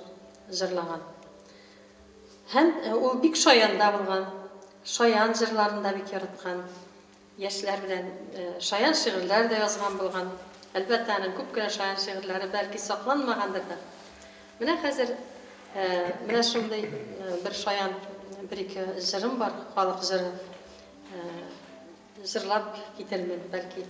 җырлаган. Һәм ул бик шаян да булган. Шаян җырларын да бик яраткан. Яшьләр белән шаян шигырьләр дә язган булган. Әлбәттә, аның күп кенә шаян шигырьләре бәлки сакланмагандыр да. Менә хәзер менә шундый бер шаян бер-ике җырым бар, халык җыры. Җырлап китермен, бәлки.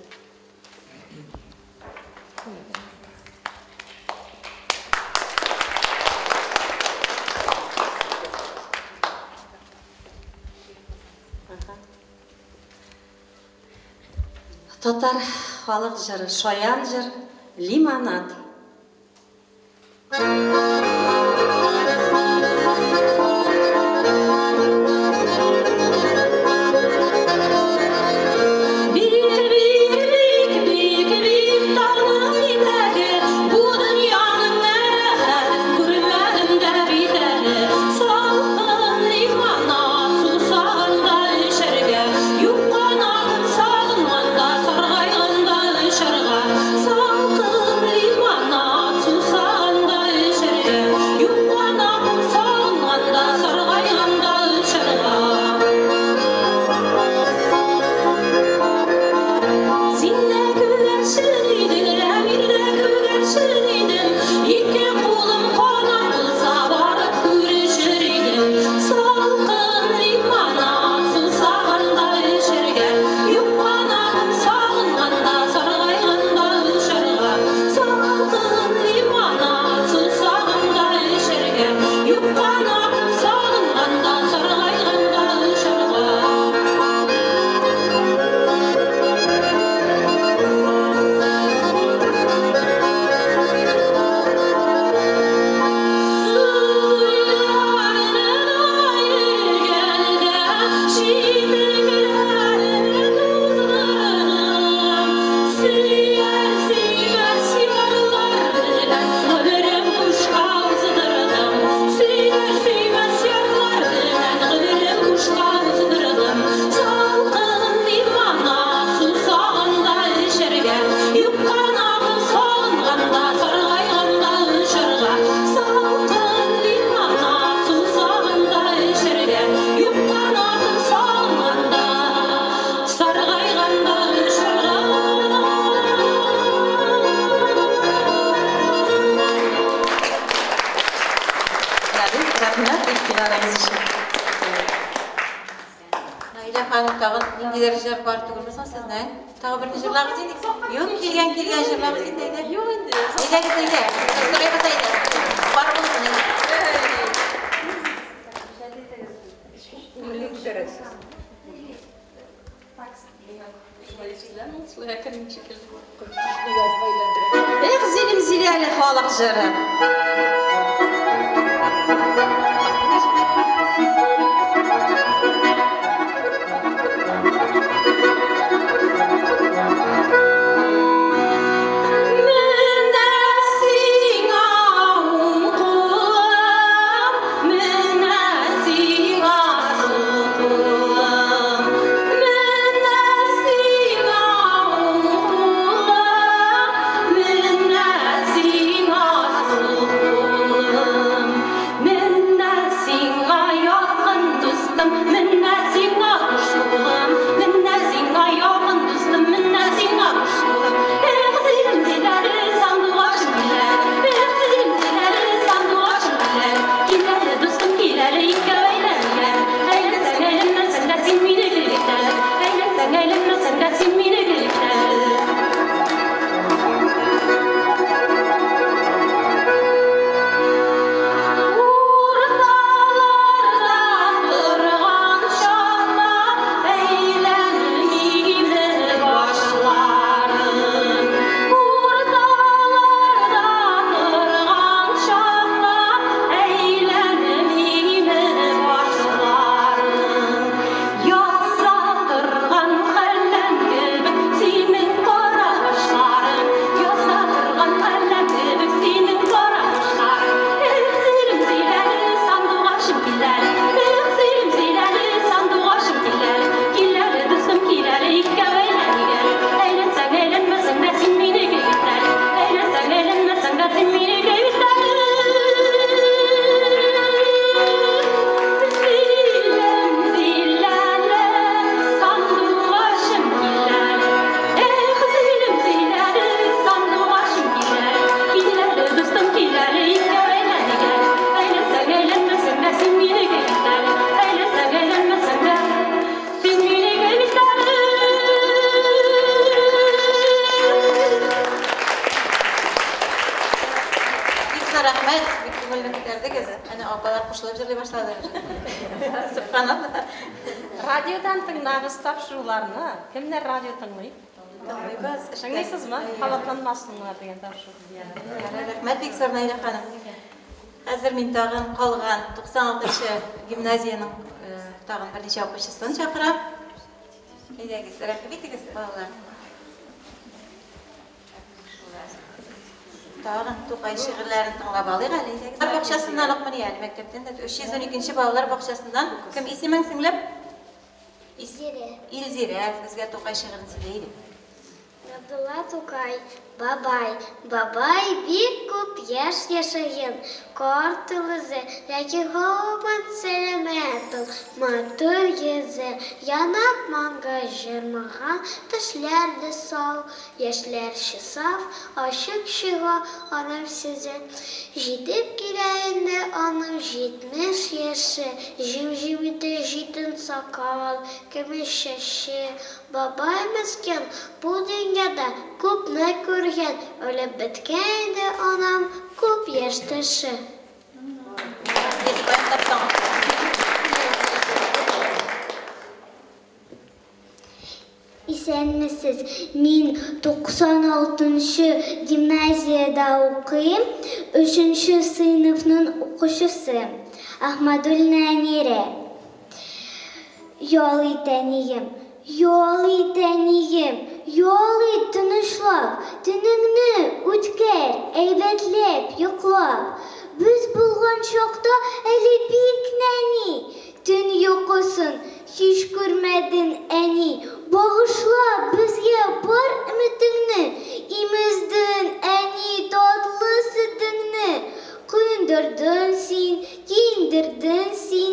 Татар халык җыры, шаян җыр, лимонад. Бик, бик, бик, бик, бик тауның итәге, бу дөньяның рәхәтен күрмәдем дә бит әле. Салкын лимонад сусаганда эчәргә, юк канатын сагынганда, саргайганда очарга. Салкын лимонад. Наилә ханым, тагын ниндиләр җыр бар түгелме соң сезнең? Тагы берне җырлагыз инде. Юк, килгән, килгән җырлагыз инде, әйдә. Юк инде. Әйдәгез, әйдә. Сорыйбыз, әйдә. Бар булсын, әйдә. Күңелне күтәрәсез. Шулай әкрен шикелле. Кышны язга әйләндерә. Эх, зилим зиләле халык җыры. Менә сиңа уң кулым, менә сиңа сул кулым. Менә сиңа уң кулым, менә сиңа сул кулым. Менә сиңа якын дустым, менә сиңа куш кулым. Менә сиңа якын дустым, менә сиңа куш кулым. Эх, зилим зиләре, сандугачым киләр. Эх, зилим зиләре, сандугачым киләр. Киләр, дустым, киләр, икәү әйләнәләр. Әйләнсәң, әйләнмәсәң дә син мине гел Әйләнсәң, әйләнмәсәң дә син мине гел Урталарда торган чакта әйләнмиме башларың? Урталарда торган чакта әйләнмиме башларың? Ятса торган каләм кебек синең кара кашларың, ятса торган каләм кебек синең кара кашларың. Эх, зилим зиләле, сандугачым киләле. Эх, зилим зиләле, сандугачым киләле. Киләле, дустым, киләле, икәү әйләник әле. Әйләнсәң, әйләнмәсәң дә син мине бит әле. Әйләнсәң, әйләнмәсәң дә син мине бит әле. Зилем, зиләле, сандугачым киләле. Эх, зилем, зиләле, сандугачым киләле. Киләле, дустым, киләле, икәү әйләник әле. Әйләнсәң, әйләнмәсәң дә син мине бит әле. Әйләнсәң, әйләнмәсәң дә син мине бит әле. Бик зур рәхмәт, бик күңелне күтәрдегез. Әнә апалар кушылып җырлый башлады. Сөбханалла. Радиодан тыңлагыз тапшыруларны. Кемнәр радио тыңлый? Тыңлыйбыз. Тыңлыйсызмы? Халатланмасыннар дигән тапшыру. Рәхмәт бик зур, Наилә ханым. Хәзер мин тагын калган 96-нчы гимназиянең тагын берничә укучысын чакырам. Әйдәгез, рәхим итегез, балалар. Тагын Тукай шигырьләрен тыңлап алыйк әле. Әйдәгез. Балалар бакчасыннан ук менә әле мәктәптән дә 312-нче балалар бакчасыннан кем исемең сеңлем? Илзирә. Илзирә безгә Тукай шигырен сөйли иде. Габдулла Тукай, бабай, бабай бик күп яшь яшәгән, карт ул үзе, ләкин һаман сәламәт ул, матур йөзе, янак маңгай җырмаган, тешләр дә сау, яшьләрчә саф, ачык чыга аның сүзе. Җитеп килә инде аның 70 яше, җем-җем итә җитен сакал, көмеш чәче. Бабай мескен бу дөньяда күпне күргән, үлеп беткән инде аның күп яшьтәше. Без каян таптың? Исәнмесез, мин 96-нчы гимназиядә укыйм, 3-нче сыйныфның укучысы Ахмадуллина Әнирә. Ял ит, әнием, ял ит, әнием, ял ит тынычлап, төнеңне үткәр, әйбәтләп йоклап. Без булган чакта әле бик нәни, төн йокысын һич күрмәдең, әни. Багышла безгә бар өметеңне, имездең, әни, татлы сөтеңне. Коендырдың син, киендердең син,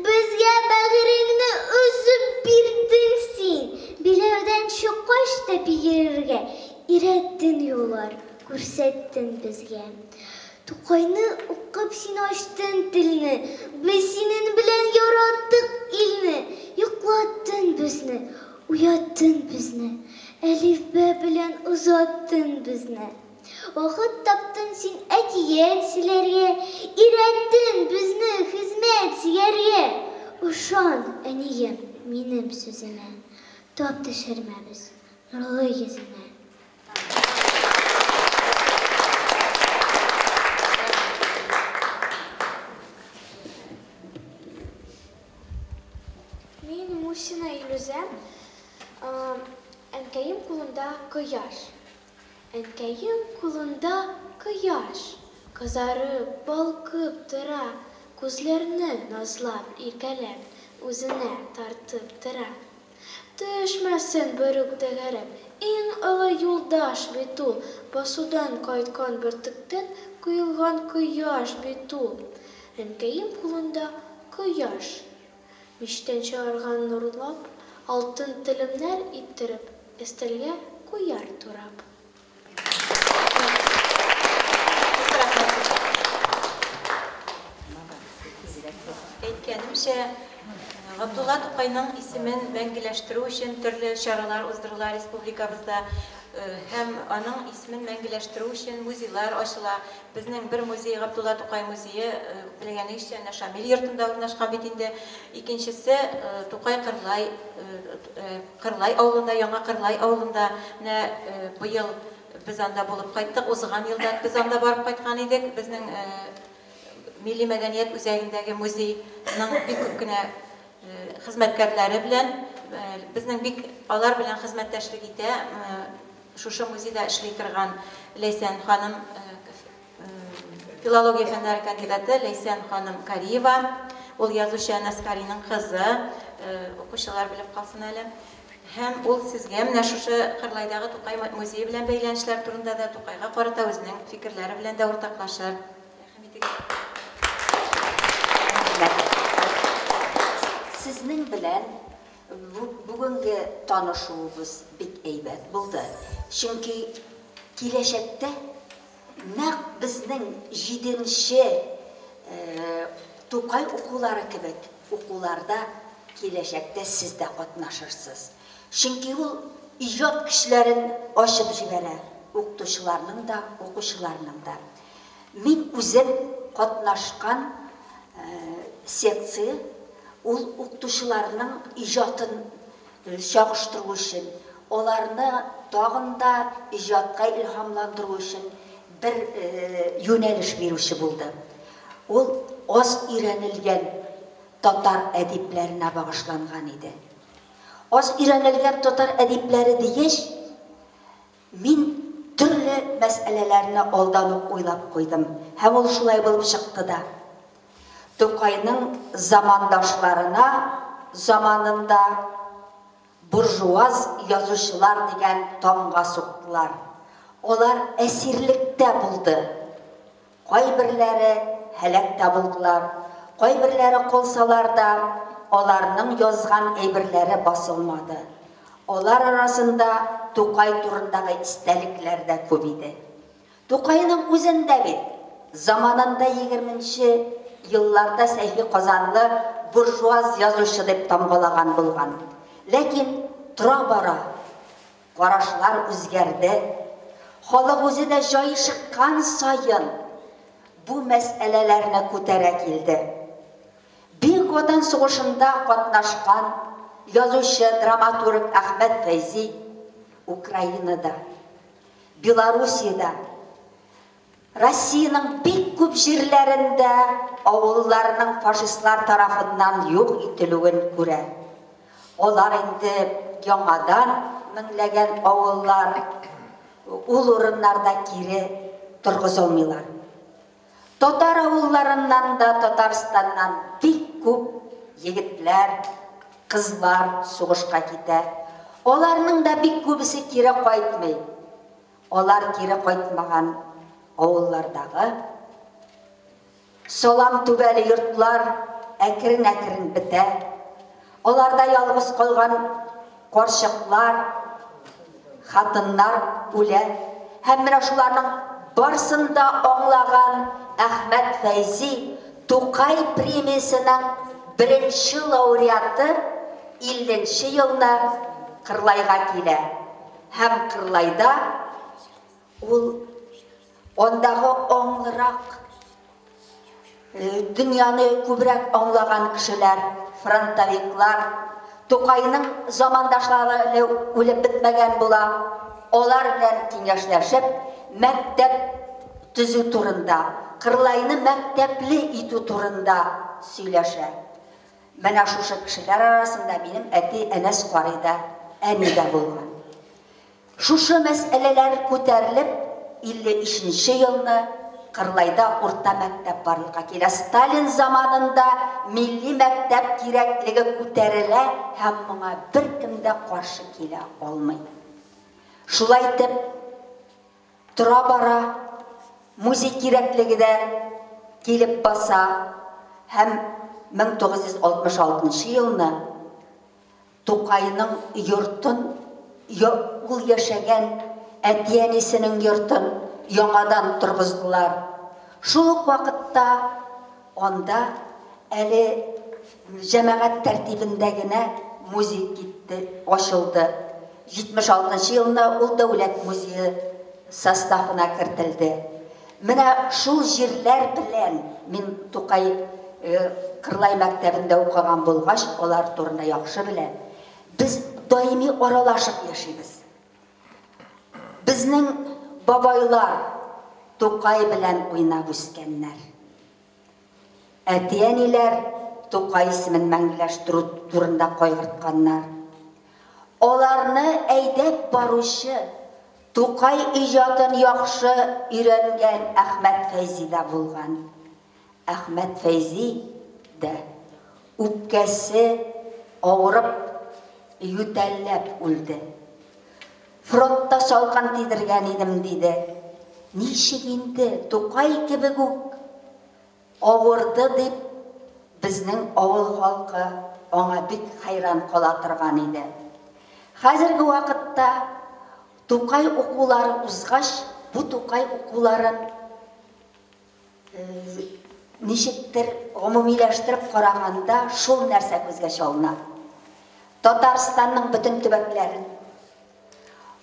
безгә бәгыреңне өзеп бирдең син. Биләүдән чыккач та йөрергә өйрәттең юллар, күрсәттең безгә. Тукайны укып син ачтың телне, без синең белән яраттык илне. Йоклаттың безне, уяттың безне, әлифба белән озаттың безне. Вакыт таптың син әкият сөйләргә, өйрәттең безне хезмәт сөяргә. Ышан, әнием, минем сүземә, тап төшермәбез нурлы йөзеңә. Мин Мусина Илүзә, әнкәем кулында кояш. Әнкәем кулында кояш, кызарып, балкып тора, күзләрне назлап, иркәләп, үзенә тартып тора. Төшмәсен берүк тәгәрәп, иң олы юлдаш бит ул, басудан кайткан бөртектән коелган кояш бит ул. Әнкәем кулында кояш. Мичтән чыгарган нурлап, алтын телемнәр иттереп, өстәлгә куяр турап. Әйткәнемчә, Габдулла Тукайның исемен мәңгеләштерү өчен төрле чаралар уздырыла республикабызда һәм аның исемен мәңгеләштерү өчен музейлар ачыла. Безнең бер музей Габдулла Тукай музее, белгәнегезчә, әнә Шамил йортында урнашкан бит инде. Икенчесе Тукай Кырлай, Кырлай авылында, Яңа Кырлай авылында. Менә быел без анда булып кайттык. Узган елда без анда барып кайткан идек. Безнең Милли мәдәният үзәгендәге музейның бик күп кенә хезмәткәрләре белән, безнең бик алар белән хезмәттәшлек итә шушы музейда эшли торган Ләйсән ханым, филология фәннәре кандидаты Ләйсән ханым Кариева. Ул язучы Әнәс Кариның кызы, укучылар белеп калсын әле. Һәм ул сезгә менә шушы Кырлайдагы Тукай музее белән бәйләнешләр турында да, Тукайга карата үзенең фикерләре белән дә уртаклашыр. Сезнең белән бүгенге танышуыбыз бик әйбәт булды. Чөнки киләчәктә нәкъ безнең 7нче Тукай укулары кебек укуларда киләчәктә сез дә катнашырсыз. Чөнки ул иҗат көчләрен ачып җибәрә, укытучыларның да, укучыларның да. Мин үзем катнашкан секция ул укытучыларның иҗатын чагыштыру өчен, аларны тагын да иҗатка илһамландыру өчен бер юнәлеш бирүче булды. Ул аз өйрәнелгән татар әдипләренә багышланган иде. Аз өйрәнелгән татар әдипләре дигәч, мин төрле мәсьәләләрне алдан ук уйлап куйдым. Һәм ул шулай булып чыкты да. Тукайның замандашларына заманында буржуаз язучылар дигән тамга суктылар. Алар әсирлектә булды. Кайберләре һәлак тә булдылар. Кайберләре калсалар да, аларның язган әйберләре басылмады. Алар арасында Тукай турындагы истәлекләр дә күп иде. Тукайның үзен дә бит заманында 20нче елларда Сәйфи Казанлы буржуаз язучы дип тамгалаган булган. Ләкин тора-бара карашлар үзгәрде. Халык үзе дә җае чыккан саен бу мәсьәләләрне күтәрә килде. Бөек Ватан сугышында катнашкан язучы, драматург Әхмәт Фәйзи Украинада, Белоруссиядә, Россиянең бик күп җирләрендә авылларның фашистлар тарафыннан юк ителүен күрә. Алар инде яңадан меңләгән авыллар ул урыннарда кире торгызылмыйлар. Татар авылларыннан да Татарстаннан бик күп егетләр, кызлар сугышка китә. Аларның да бик күбесе кире кайтмый. Алар кире кайтмаган авыллардагы салам түбәле йортлар әкрен-әкрен бетә. Аларда ялгыз калган карчыклар, хатыннар үлә. Һәм менә шуларның барысын да аңлаган Әхмәт Фәйзи Тукай премиясенең беренче лауреаты 50 нче елны Кырлайга килә һәм Кырлайда ул андагы аңлырак, дөньяны күбрәк аңлаган кешеләр, фронтовиклар, Тукайның замандашлары әле үлеп бетмәгән була, алар белән киңәшләшеп, мәктәп төзү турында, Кырлайны мәктәпле итү турында сөйләшә. Менә шушы кешеләр арасында минем әти Әнәс карый да, әни дә булган. Шушы мәсьәләләр күтәрелеп, 53 нче елны Кырлайда урта мәктәп барлыкка килә. Сталин заманында милли мәктәп кирәклеге күтәрелә һәм моңа беркем дә каршы килә алмый. Шулай итеп, Тора-бара музей кирәклеге дә килеп баса һәм 1966 нчы елны Тукайның йортын, ул яшәгән әти-әнисенең йортын яңадан торгыздылар. Шул ук вакытта анда әле җәмәгать тәртибендә генә музей китте, ачылды. 76 нчы елны ул дәүләт музее составына кертелде. Менә шул җирләр белән мин Тукай Кырлай мәктәбендә укыган булгач, алар турында яхшы беләм. Без даими аралашып яшибез. Безнең бабайлар Тукай белән уйнап үскәннәр. Әти-әниләр Тукай исемен мәңгеләштерү турында кайгыртканнар. Аларны әйдәп баручы, Тукай иҗатын яхшы өйрәнгән Әхмәт Фәйзи дә булган. Әхмәт Фәйзи дә үпкәсе авырып, ютәлләп үлде. Фронтта салкын тидергән идем, диде. Ничек инде Тукай кебек үк авырды, дип, безнең авыл халкы аңа бик хәйран кала торган иде. Хәзерге вакытта Тукай укулары узгач, бу Тукай укуларын ничектер гомумиләштереп караганда шул нәрсә күзгә чалына. Татарстанның бөтен төбәкләрен,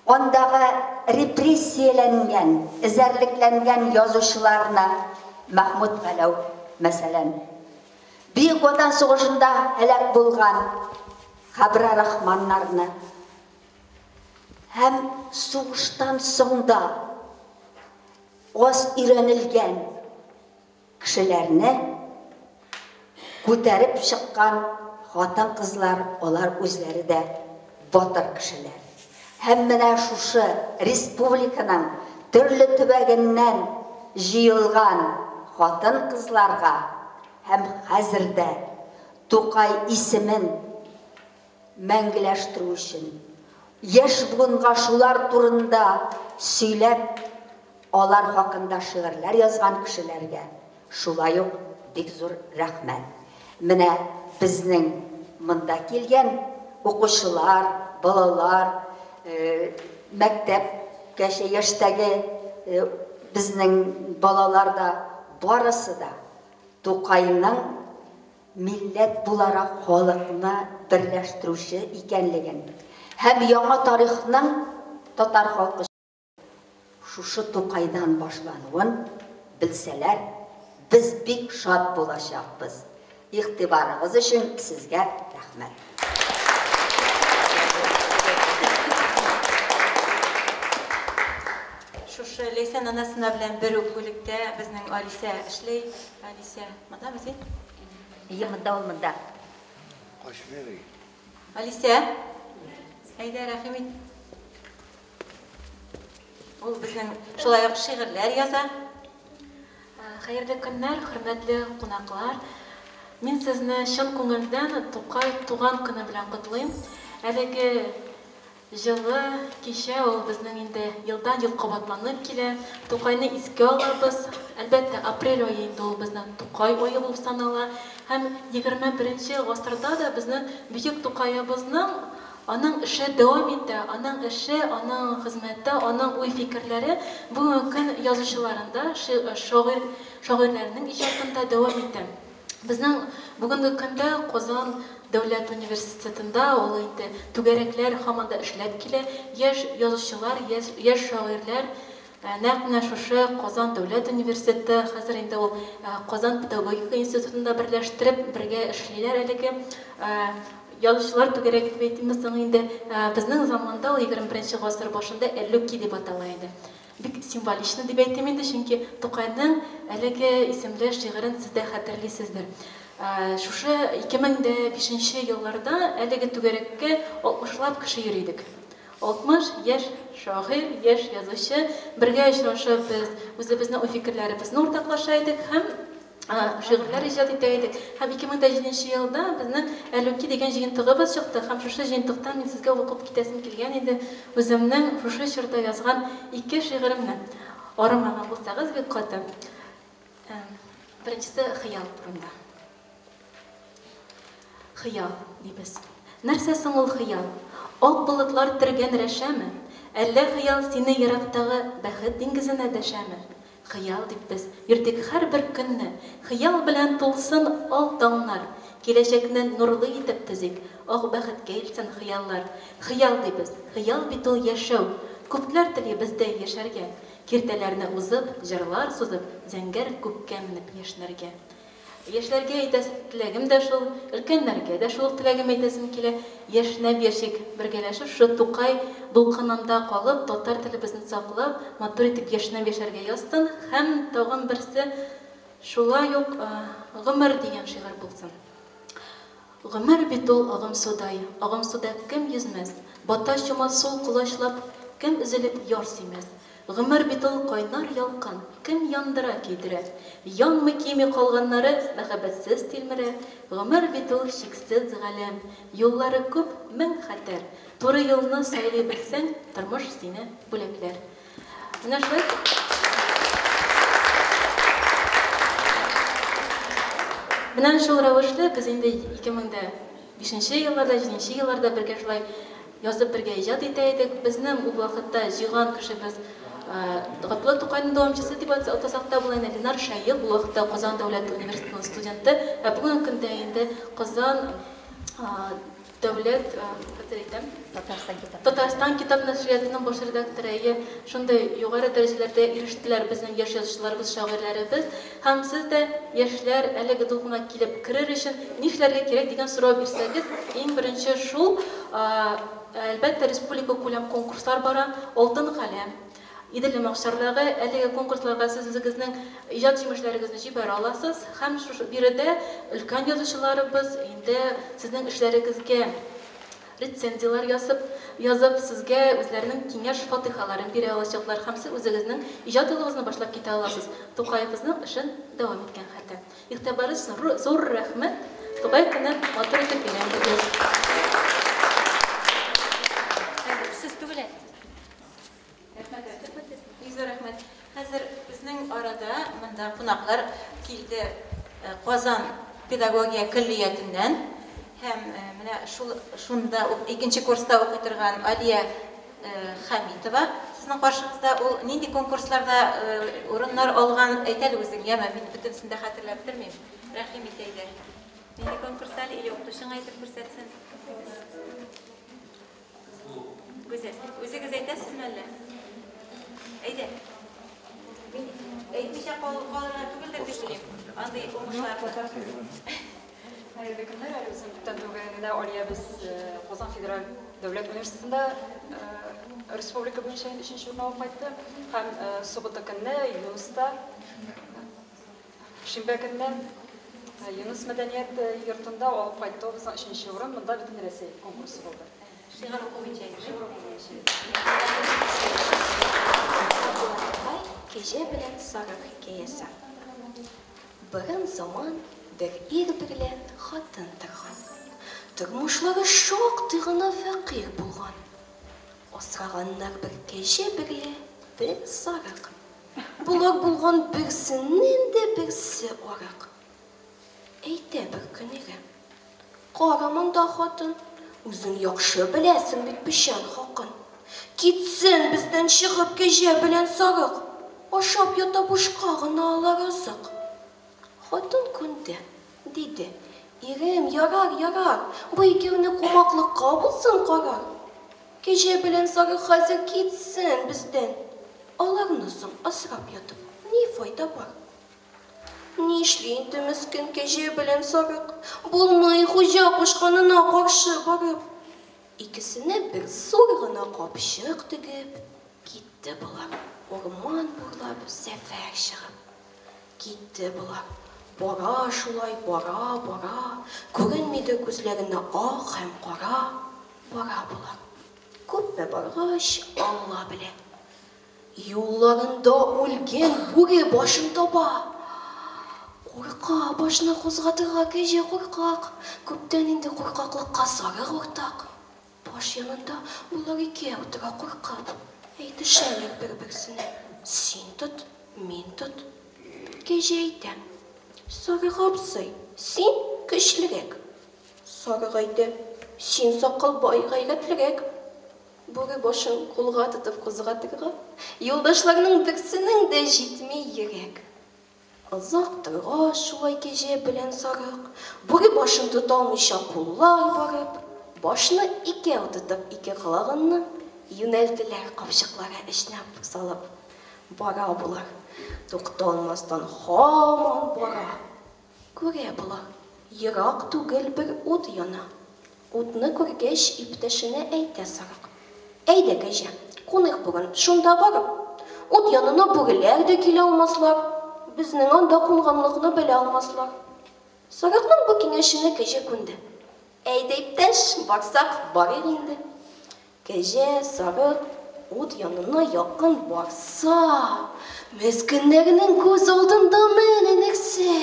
андагы репрессияләнгән, эзәрлекләнгән язучыларны, Мәхмүт Галәү, мәсәлән, Бөек Ватан сугышында һәлак булган Хәбра Рахманнарны һәм сугыштан соң да аз өйрәнелгән кешеләрне күтәреп чыккан хатын-кызлар, алар үзләре дә батыр кешеләр. Һәм менә шушы республиканың төрле төбәгеннән җыелган хатын-кызларга һәм хәзер дә Тукай исемен мәңгеләштерү өчен, яшь буынга шулар турында сөйләп, алар хакында шигырьләр язган кешеләргә шулай ук бик зур рәхмәт. Менә безнең монда килгән укучылар, балалар, мәктәпкәчә яшьтәге безнең балалар да барысы да Тукайның милләт буларак халыкны берләштерүче икәнлеген һәм яңа тарихның татар халкы шушы Тукайдан башлануын белсәләр, без бик шат булачакбыз. Игътибарыгыз өчен сезгә рәхмәт. Шушы Ләйсән анасына белән бер үк бүлектә безнең Алисә эшли. Алисә, мондамы син? Ие, монда ул, монда. Качмый. Алисә, әйдә, рәхим ит. Ул безнең шулай ук шигырьләр яза. Хәерле көннәр, хөрмәтле кунаклар. Мин сезне чын күңелдән Тукай туган көне белән котлыйм. Әлеге Җылы кичә ул безнең инде елдан-ел кабатланып килә. Тукайны искә алабыз. Әлбәттә, апрель ае инде ул безнең Тукай ае булып санала. Һәм 21 гасырда да безнең бөек Тукаебызның аның эше дәвам итә. Аның эше, аның хезмәте, аның уй-фикерләре бүгенге көн язучыларында, шагыйрь, шагыйрьләренең иҗатында дәвам итә. Безнең бүгенге көндә Казан дәүләт университетында ул инде түгәрәкләр һаман да эшләп килә. Яшь язучылар, яшь шагыйрьләр нәкъ менә шушы Казан дәүләт университеты, хәзер инде ул Казан педагогика институтында берләштереп, бергә эшлиләр әлеге язучылар түгәрәге дип әйтимме соң инде. Безнең заманда ул 21 гасыр башында Әллүки дип атала иде. Бик символично дип әйтим инде, чөнки Тукайның әлеге исемле шигырен сез дә хәтерлисездер. Шушы 2005 елларда әлеге түгәрәккә 60лап кеше йөри идек. 60 яшь шагыйрь, яшь язучы бергә очрашып без үзебезнең уй-фикерләребезне уртаклаша идек һәм шигырьләр иҗат итә идек. Һәм 2007 елда безнең Әллүки дигән җыентыгыбыз чыкты һәм шушы җыентыктан мин сезгә укып китәсем килгән иде үземнең шушы чорда язган ике шигыремне. Арымаган булсагыз бик каты. Беренчесе хыял турында. Хыял дибез. Нәрсә соң ул хыял? Ак болытлар төргән рәшәме? Әллә хыял сине ерактагы бәхет диңгезенә дәшәме? Хыял дип без йөртик һәрбер көнне, Хыял белән тулсын ал таңнар. Киләчәкне нурлы итеп төзик, Ак бәхеткә илтсен хыяллар. Хыял дибез, хыял бит ул яшәү. Күпләр тели бездәй яшәргә. Киртәләрне узып, җырлар сузып, Зәңгәр күккә менеп яшьнәргә. Яшьләргә әйтәсе теләгем дә шул, өлкәннәргә дә шул ук теләгем әйтәсем килә, яшьнәп яшик, бергәләшеп шушы Тукай дулкынында калып, татар телебезне саклап, матур итеп яшьнәп яшәргә язсын. Һәм тагын берсе, шулай ук Гомер дигән шигырь булсын. Гомер бит ул агымсудай, Агымсуда кем йөзмәс? Бата-чума сул колачлап, Кем өзелеп яр сөймәс? Гомер бит ул кайнар ялкын, Кем яндыра, көйдерә? Янмый, көйми калганнары Мәхәббәтсез тилмерә. Гомер бит ул чиксез галәм, Юллары күп, мең хәтәр. Туры юлны сайлый белсәң, Тормыш сине бүләкләр. Менә шулай. Менә шул рәвешле без инде 2005 елларда, 7 елларда бергә шулай язып бергә иҗат итә идек. Безнең ул вакытта җыйган кешебез Габдулла Тукайның дәвамчысы дип атасак та була инде, Ленар Шәех, ул вакытта Казан дәүләт университетының студенты, ә бүгенге көндә инде Казан Дәүләт, хәзер әйтәм, Татарстан китап. Татарстан китап нәшриятының баш редакторы, әйе, шундый югары дәрәҗәләрдә ирештеләр безнең яшь язучыларыбыз, шагыйрьләребез. Һәм сез дә, яшьләр, әлеге дулкынга килеп керер өчен нишләргә кирәк дигән сорау бирсәгез, иң беренче шул, әлбәттә, республика күләм конкурслар бара, Алтын каләм, Идел акчарлагы, әлеге конкурсларга сез үзегезнең иҗат җимешләрегезне җибәрә аласыз һәм шушы биредә өлкән язучыларыбыз инде сезнең эшләрегезгә рецензияләр ясып, язып, сезгә үзләренең киңәш-фатыйхаларын бирә алачаклар һәм сез үзегезнең иҗат юлыгызны башлап китә аласыз, Тукаебызның эшен дәвам иткән хәлдә. Игътибарыгыз өчен зур рәхмәт. Тукай көнен матур итеп бәйрәм Хәзер сез түгел әле. Рәхмәт, бик зур рәхмәт. Хәзер безнең арада монда кунаклар килде Казан педагогия көллиятеннән һәм менә шул шунда ук икенче курста укый торган Алия Хәмитова сезнең каршыгызда. Ул нинди конкурсларда урыннар алган, әйт әле үзең, яме, мин бөтенесен дә хәтерләп бетермим. Рәхим ит әйдә. Нинди конкурс әле, или укытучың әйтеп күрсәтсен. Гүзәл, үзегез әйтәсезме әллә? Әйдә. Мин әйтмичә калырга түгелдер дип уйлыйм. Андый уңышлар. Хәерле көннәр, әле үзем күптән түгел генә Алия без Казан федераль дәүләт университетында республика буенча инде өченче урын алып кайтты. Һәм суббота көнне Юныста Шимбә көнне Юныс мәдәният йортында алып кайтты ул безнең өченче урын. Монда бөтен Рәсәй конкурсы булды. Шигырь уку буенча инде. Шигырь уку буенча. Абдулла Кәҗә белән сарык хикәясе. Борын заман бер ир берлән хатын торган. Тормышлары шактый гына фәкыйрь булган. Асраганнар бер кәҗә берлә бер сарык. Болар булган берсеннән дә берсе арык. Әйтә бер көн ире. Кара монда, хатын, үзең яхшы беләсең бит печән хакын. Китсен бездән чыгып кәҗә белән сарык, ашап ята бушка гына алар азык. Хатын күнде, диде. Ирем, ярар, ярар, бу икәүне кумаклыкка булсын карар. Кәҗә белән сарык хәзер китсен бездән. Аларны соң асрап ятып, ни файда бар? Нишли инде мескен кәҗә белән сарык? Булмый хуҗа кушканына каршы барып. Икесенә бер зур гына капчык тегеп, китте болар, урман буйлап сәфәр чыгып. Китте болар. Бара шулай, бара, бара, күренми дә күзләренә ак һәм кара, бара болар. Күпме баргач, Алла белә. Юлларында үлгән бүре башын таба. Курка, башны кузгатырга кәҗә куркак. Күптән инде куркаклыкка сарык уртак. Баш янында болар икәү тора куркып. Әйтешәләр бер-берсенә, Син тот, мин тот. Кәҗә әйтә, Сарык абзый, син көчлерәк. Сарык әйтә, Син сакалбай гайрәтлерәк. Бүре башын кулга тотып кузгатырга юлдашларның берсенең дә җитми йөрәк. Озак торгач шулай кәҗә белән сарык, бүре башын тота алмыйча куллар барып, башны икәү тотып ике колагыннан юнәлделәр капчыклары эченә салып. Бара болар, тукталмастан һаман бара. Күрә болар, ерак түгел бер ут яна. Утны күргәч, иптәшенә әйтә сарык. Әйдә, кәҗә, куныйк бүген, шунда барып. Ут янына бүреләр дә килә алмаслар, безнең анда кунганлыкны белә алмаслар. Сарыкның бу киңәшенә кәҗә күнде. Әйдә, иптәш, барсак, барыйк инде. Кәҗә, сарык ут янына якын барса, мескеннәрнең күз алдында менә нәрсә!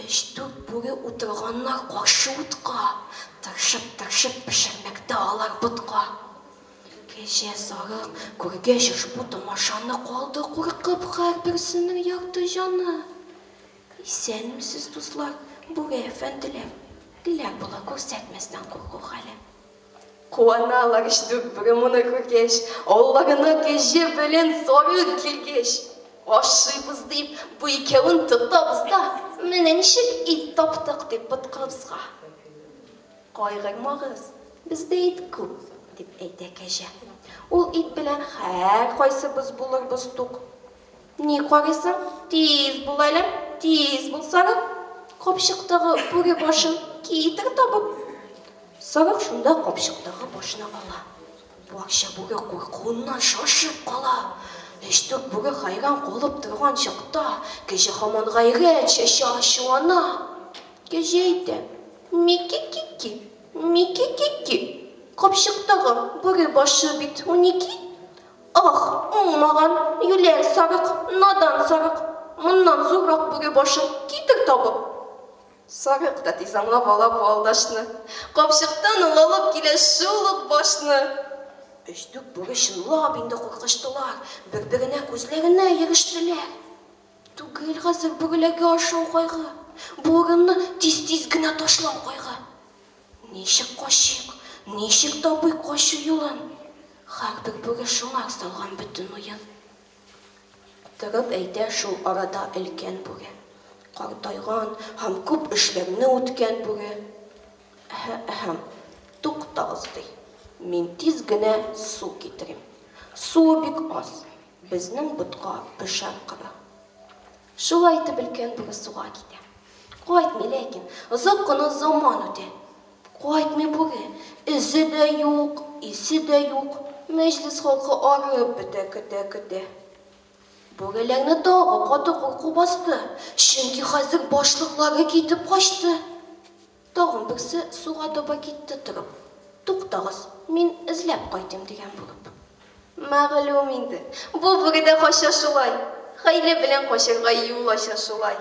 Өч-дүрт бүре утырганнар каршы утка, тырышып-тырышып пешермәктә алар ботка. Кәҗә, сарык, күргәч ошбу тамашаны, калды куркып һәрберсенең ярты җаны. Исәнмесез, дуслар, бүре әфәнделәр, диләр болар күрсәтмәстән курку хәлен. Куаналар өч-дүрт бүре моны күргәч, алларына кәҗә белән сарык килгәч. Ашыйбыз дип, бу икәвен тотабыз да, менә ничек ит таптык, дип боткабызга. Кайгырмагыз, бездә ит күп, дип әйтә кәҗә. Ул ит белән һәркайсыбыз булырбыз тук. Ни карыйсың, тиз бул әле, тиз бул, сарык! Капчыктагы бүре башын китер табып! Сарык шунда капчыктагы башны ала. Барча бүре куркуыннан шашып кала. Өч-дүрт бүре хәйран калып торган чакта, кәҗә һаман гайрәт чәчә, ачулана. Кәҗә әйтә, Мики-ки-ки, мики-ки-ки, капчыктагы бүре башы бит 12! Ах, уңмаган, юләр сарык, надан сарык, моннан зуррак бүре башын китер табып! Сарык та тиз аңлап ала бу алдашны. Капчыктан ул алып килә шул ук башны. Өч-дүрт бүре чынлап инде куркыштылар, бер-беренә күзләренә йөрештеләр. Түгел хәзер бүреләргә ашау кайгы, бу урынны тиз-тиз генә ташлау кайгы. Ничек качыйк, ничек табыйк качу юлын? Һәрбер бүре шуңар салган бөтен уен. Торып әйтә шул арада өлкән бүре. Картайган һәм күп эшләрне үткән бүре. Әһә-әһәм, туктагыз, ди, мин тиз генә су китерим. Суы бик аз, безнең ботка пешәр коры. Шулай итеп өлкән бүре суга китә. Кайтмый ләкин, озак кына заман үтә. Кайтмый бүре, эзе дә юк, исе дә юк. Мәҗлес халкы арып бетә көтә-көтә. Бүреләрне тагы каты курку басты, чөнки хәзер башлыклары китеп качты. Тагын берсе суга таба китте торып. Туктагыз, мин эзләп кайтыйм, дигән булып. Мәгълүм инде, бу бүре дә кача шулай. Хәйлә белән качарга юл ача шулай.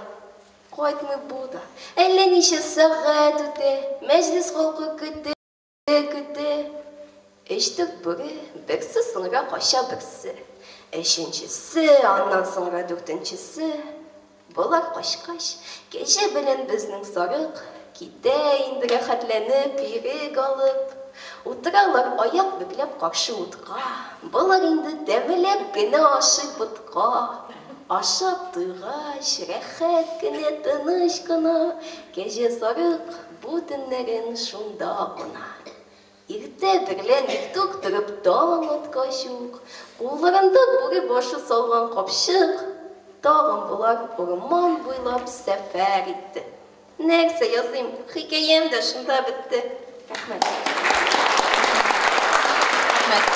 Кайтмый бу да. Әллә ничә сәгать үтә, мәҗлес халкы көтә, көтә. Өч-дүрт бүре, берсе соңра кача, берсе, өченчесе, аннан соңра дүртенчесе. Болар качкач, кәҗә белән безнең сарык китә инде рәхәтләнеп, ирек алып. Утыралар аяк бөкләп каршы утка. Болар инде тәмләп кенә ашый ботка. Ашап туйгач, рәхәт кенә, тыныч кына, Кәҗә сарык бу төннәрен шунда куна. Иртә берлән иртүк торып таң аткач ук, Кулларында бүре башы салган капчык, Тагын болар урман буйлап сәфәр итте. Нәрсә языйм, хикәям дә шунда бетте. Рәхмәт. Рәхмәт.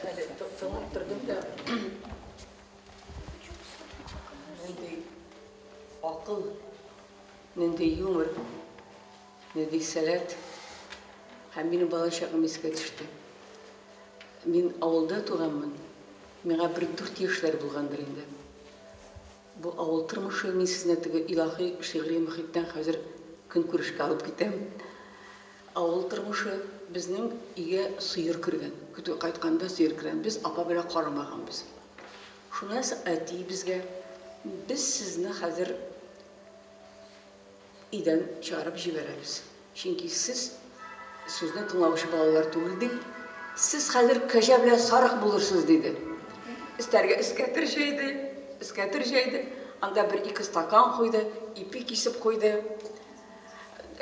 Әле тыңлап тордым да. Нинди акыл, нинди юмор, нинди сәләт. Һәм минем балачагым искә төште. Мин авылда туганмын. Миңа бер дүрт яшьләр булгандыр инде. Бу авыл тормышы, мин сезне теге илаһи шигъри мохиттән хәзер көнкүрешкә алып китәм. Авыл тормышы, безнең өйгә сыер кергән. Көтү кайтканда сыер кергән. Без апа белән карамаганбыз. Шуннан соң әти безгә, без сезне хәзер өйдән чыгарып җибәрәбез. Чөнки сез сүзне тыңлаучы балалар түгел, ди. Сез хәзер кәҗә белән сарык булырсыз, диде. Өстәлгә эскәтер җәйде, эскәтер җәйде. Анда бер-ике стакан куйды, ипи кисеп куйды.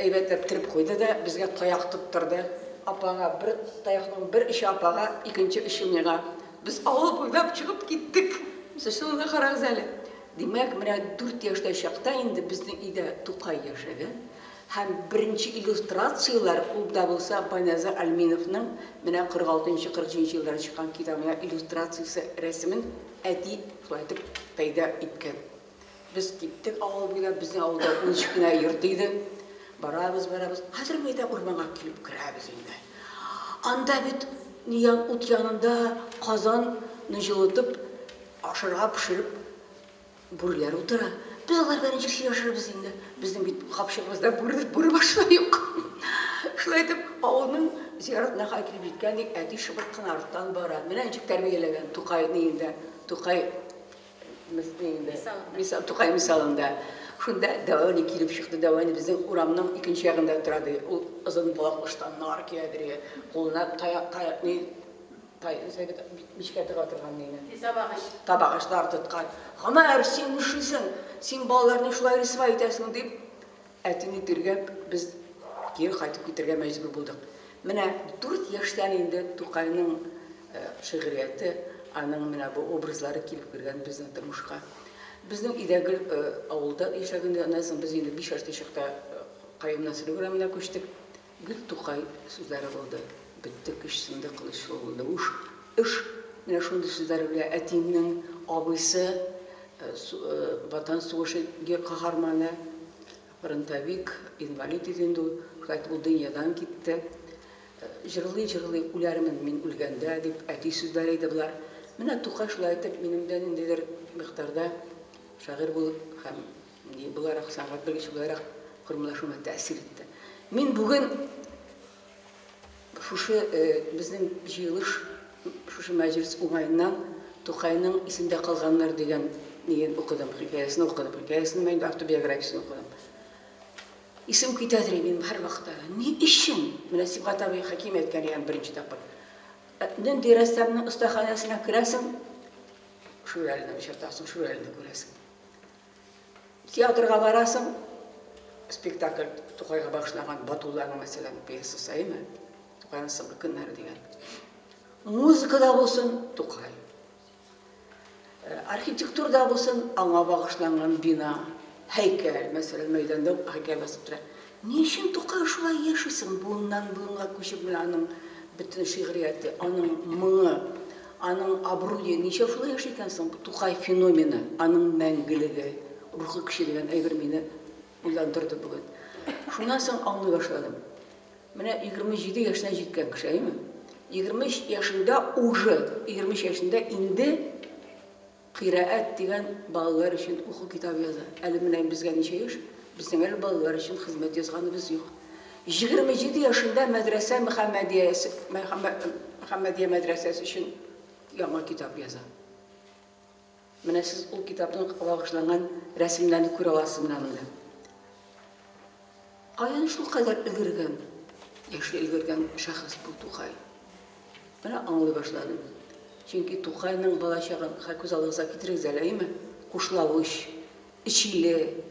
Әйбәтләп төреп куйды да, безгә таяк тоттырды. Апага бер таякның бер очы апага, икенче очы миңа. Без авыл буйлап чыгып киттек. Сез шуны карагыз әле. Димәк, менә дүрт яшьтә чакта инде безнең өйдә Тукай яшәгән. Һәм беренче иллюстрацияләр, ул да булса Байназар Альминовның менә 46 нчы, 47 нче елларда чыккан китабына иллюстрациясе рәсемен әти шулай итеп пәйда иткән. Без киттек авыл буйлап, безнең авылда унөч кенә йорт иде. Барабыз, барабыз. Хәзер мәйдан урманга килеп керәбез инде. Анда бит ниян ут янында казанны җылытып, ашарга пешереп бүреләр утыра. Без алар белән ничек сөйләшербез инде? Безнең бит капчыгыбызда бүре, бүре башы да юк. Шулай итеп, авылның зиратына кадәр килеп җиткән идек, әти шыбыр кына арттан бара. Менә ничек тәрбияләгән Тукай ниендә, Тукай Мисал, Тукай мисалында. Шунда Дәвани килеп чыкты. Дәвани безнең урамның икенче ягында тора ди. Ул озын балаклы штаннар киядер. Кулына таяк, таяк, ни, тай, мичкә тыга торган нине. Табагач. Табагачлар тоткан. Гомәр, син нишлисең? Син балаларны шулай рисвай итәсең, дип, әтине тиргәп, без кире кайтып китәргә мәҗбүр булдык. Менә дүрт яшьтән инде Тукайның шигърияте, аның менә бу образлары килеп кергән безнең тормышка. Безнең өйдә гел авылда яшәгәндә, аннан соң без инде биш яшьтә чакта Каюм Насыйри урамына күчтек. Гел Тукай сүзләре булды. Бетте көч, сынды кылыч, шул булды уш, эш. Менә шундый сүзләр белән әтиемнең абыйсы, Ватан сугышы каһарманы, фронтовик, инвалид иде инде ул. Шулай итеп ул дөньядан китте. Җырлый-җырлый үләрмен мин үлгәндә, дип әти сүзләре иде болар. Менә Тукай шулай итеп минем дә ниндидер микъдарда шагыйрь булып һәм ни буларак, сәнгать белгече буларак формалашуыма тәэсир итте. Мин бүген шушы безнең җыелыш, шушы мәҗлес уңаеннан Тукайның Исемдә калганнар дигән ниен укыдым, хикәясен укыдым, хикәясен, инде автобиографиясен укыдым. Исем китәдер минем һәрвакытта да. Ни өчен? Менә Сибгат абый Хәким әйткән икән беренче тапкыр. Нинди рәссамның остаханәсенә керәсең, Шүрәлене очратасың, Шүрәлене күрәсең. Театрга барасың, спектакль Тукайга багышланган Батулланың, мәсәлән, пьесасы, әйеме? Тукайның соңгы көннәре дигән. Музыкада булсын, Тукай. Архитектурада булсын, аңа багышланган бина, һәйкәл, мәсәлән, мәйданда ук һәйкәл басып тора. Ни өчен Тукай шулай яши соң? Буыннан буынга күчеп менә аның бөтен шигърияте, аның моңы, аның абруе ничә шулай яши икән соң? Тукай феномены, аның мәңгелеге, рухы көче дигән әйбер мине уйландырды бүген. Шуннан соң аңлый башладым. Менә 27 яшенә җиткән кеше, әйеме? 23 яшендә уже, 23 яшендә инде Кыйраәт дигән балалар өчен уку китабы яза. Әле менә безгә ничә яшь? Безнең әле балалар өчен хезмәт язганыбыз юк. 27 яшендә мәдрәсә Мөхәммәдиясе, Мөхәммәдия мәдрәсәсе өчен яңа китап яза. Менә сез ул китапның багышланган рәсемнәрне күрә аласыз менә монда. Каян шулкадәр өлгергән? яши өлгергән шәхес бу Тукай. Менә аңлый башладым. Чөнки Тукайның балачагын күз алдыгызга китерегез әле, әйеме? Кушлавыч, Өчиле,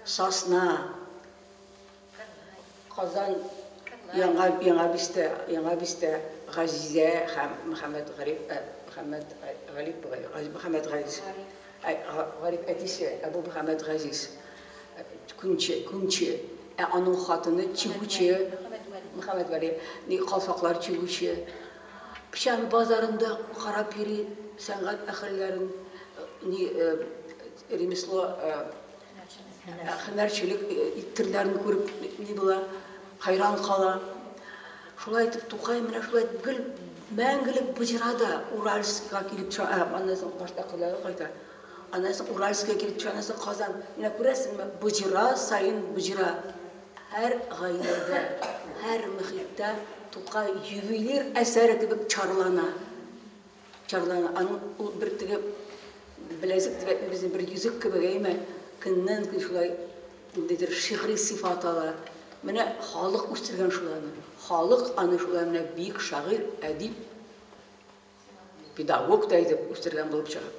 Сасна, Казан, Яңа, Яңа бистә, Яңа бистә, Газизә һәм Мөхәммәт Гариф, Мөхәммәт Галип, Мөхәммәт Газиз, Гариф әтисе Әбу Мөхәммәт Газиз, күнче, күнче, ә аның хатыны чигүче, Мөхәммәт Вәли, ни калфаклар чигүче. Печән базарында карап йөри сәнгать әһелләрен, ни ремесло, һөнәрчелек төрләрен күреп ни була, хайран кала. Шулай итеп Тукай менә шулай гел мәңгелек боҗрада Уральскига килеп төшә, аннан соң башта Кырлайга кайта. Аннан соң Уральскига килеп төшә, аннан соң Казан. Менә күрәсеңме, боҗра саен боҗра. Һәр гаиләдә, һәр мөхиттә Тукай ювелир әсәре кебек чарлана. Чарлана. Аның ул бер теге беләзек дип әйтмибез, бер йөзек кебек, әйме, көннән-көн шулай ниндидер шигъри сыйфат ала. Менә халык үстергән шул аны. Халык аны шулай менә бөек шагыйрь, әдип, педагог та итеп үстергән булып чыга.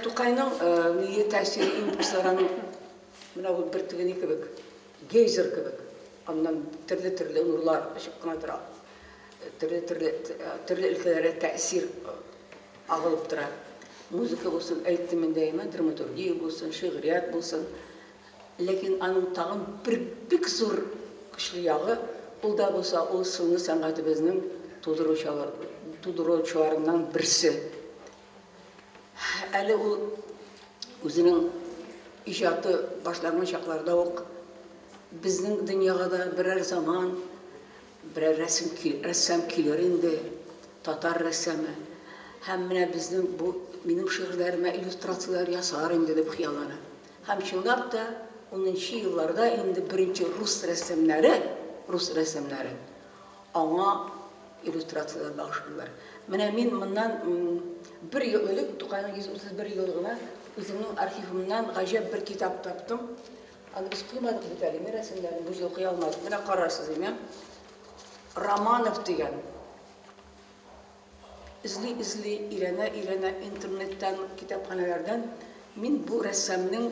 Тукайның ние тәэсире, импульслары аның менә ул бер теге ни кебек, гейзер кебек. Аннан төрле-төрле нурлар очып кына тора. Төрле-төрле төрле өлкәләргә тәэсир агылып тора. Музыка булсын, әйттем инде, әйме, драматургия булсын, шигърият булсын. Ләкин аның тагын бер бик зур көчле ягы, ул да булса, ул сынлы сәнгатебезнең тудыручылар, тудыручыларыннан берсе. Әле ул үзенең иҗаты башланган чакларда ук безнең дөньяга да берәр заман берәр рәсем, рәссам килер инде, татар рәссамы. Һәм менә безнең бу минем шигырьләремә иллюстрацияләр ясар инде дип хыяллана. Һәм чынлап та унынчы елларда инде беренче рус рәссамнары, рус рәссамнары аңа иллюстрацияләр багышлыйлар. Менә мин моннан бер ел элек Тукайның 131 еллыгына үземнең архивымнан гаҗәп бер китап таптым. Аны без куймадык бит әле, мин рәсемнәрен бу җыл куя алмадык. Менә карарсыз инде. Романов дигән. Эзли-эзли, өйрәнә-өйрәнә интернеттан, китапханәләрдән мин бу рәссамның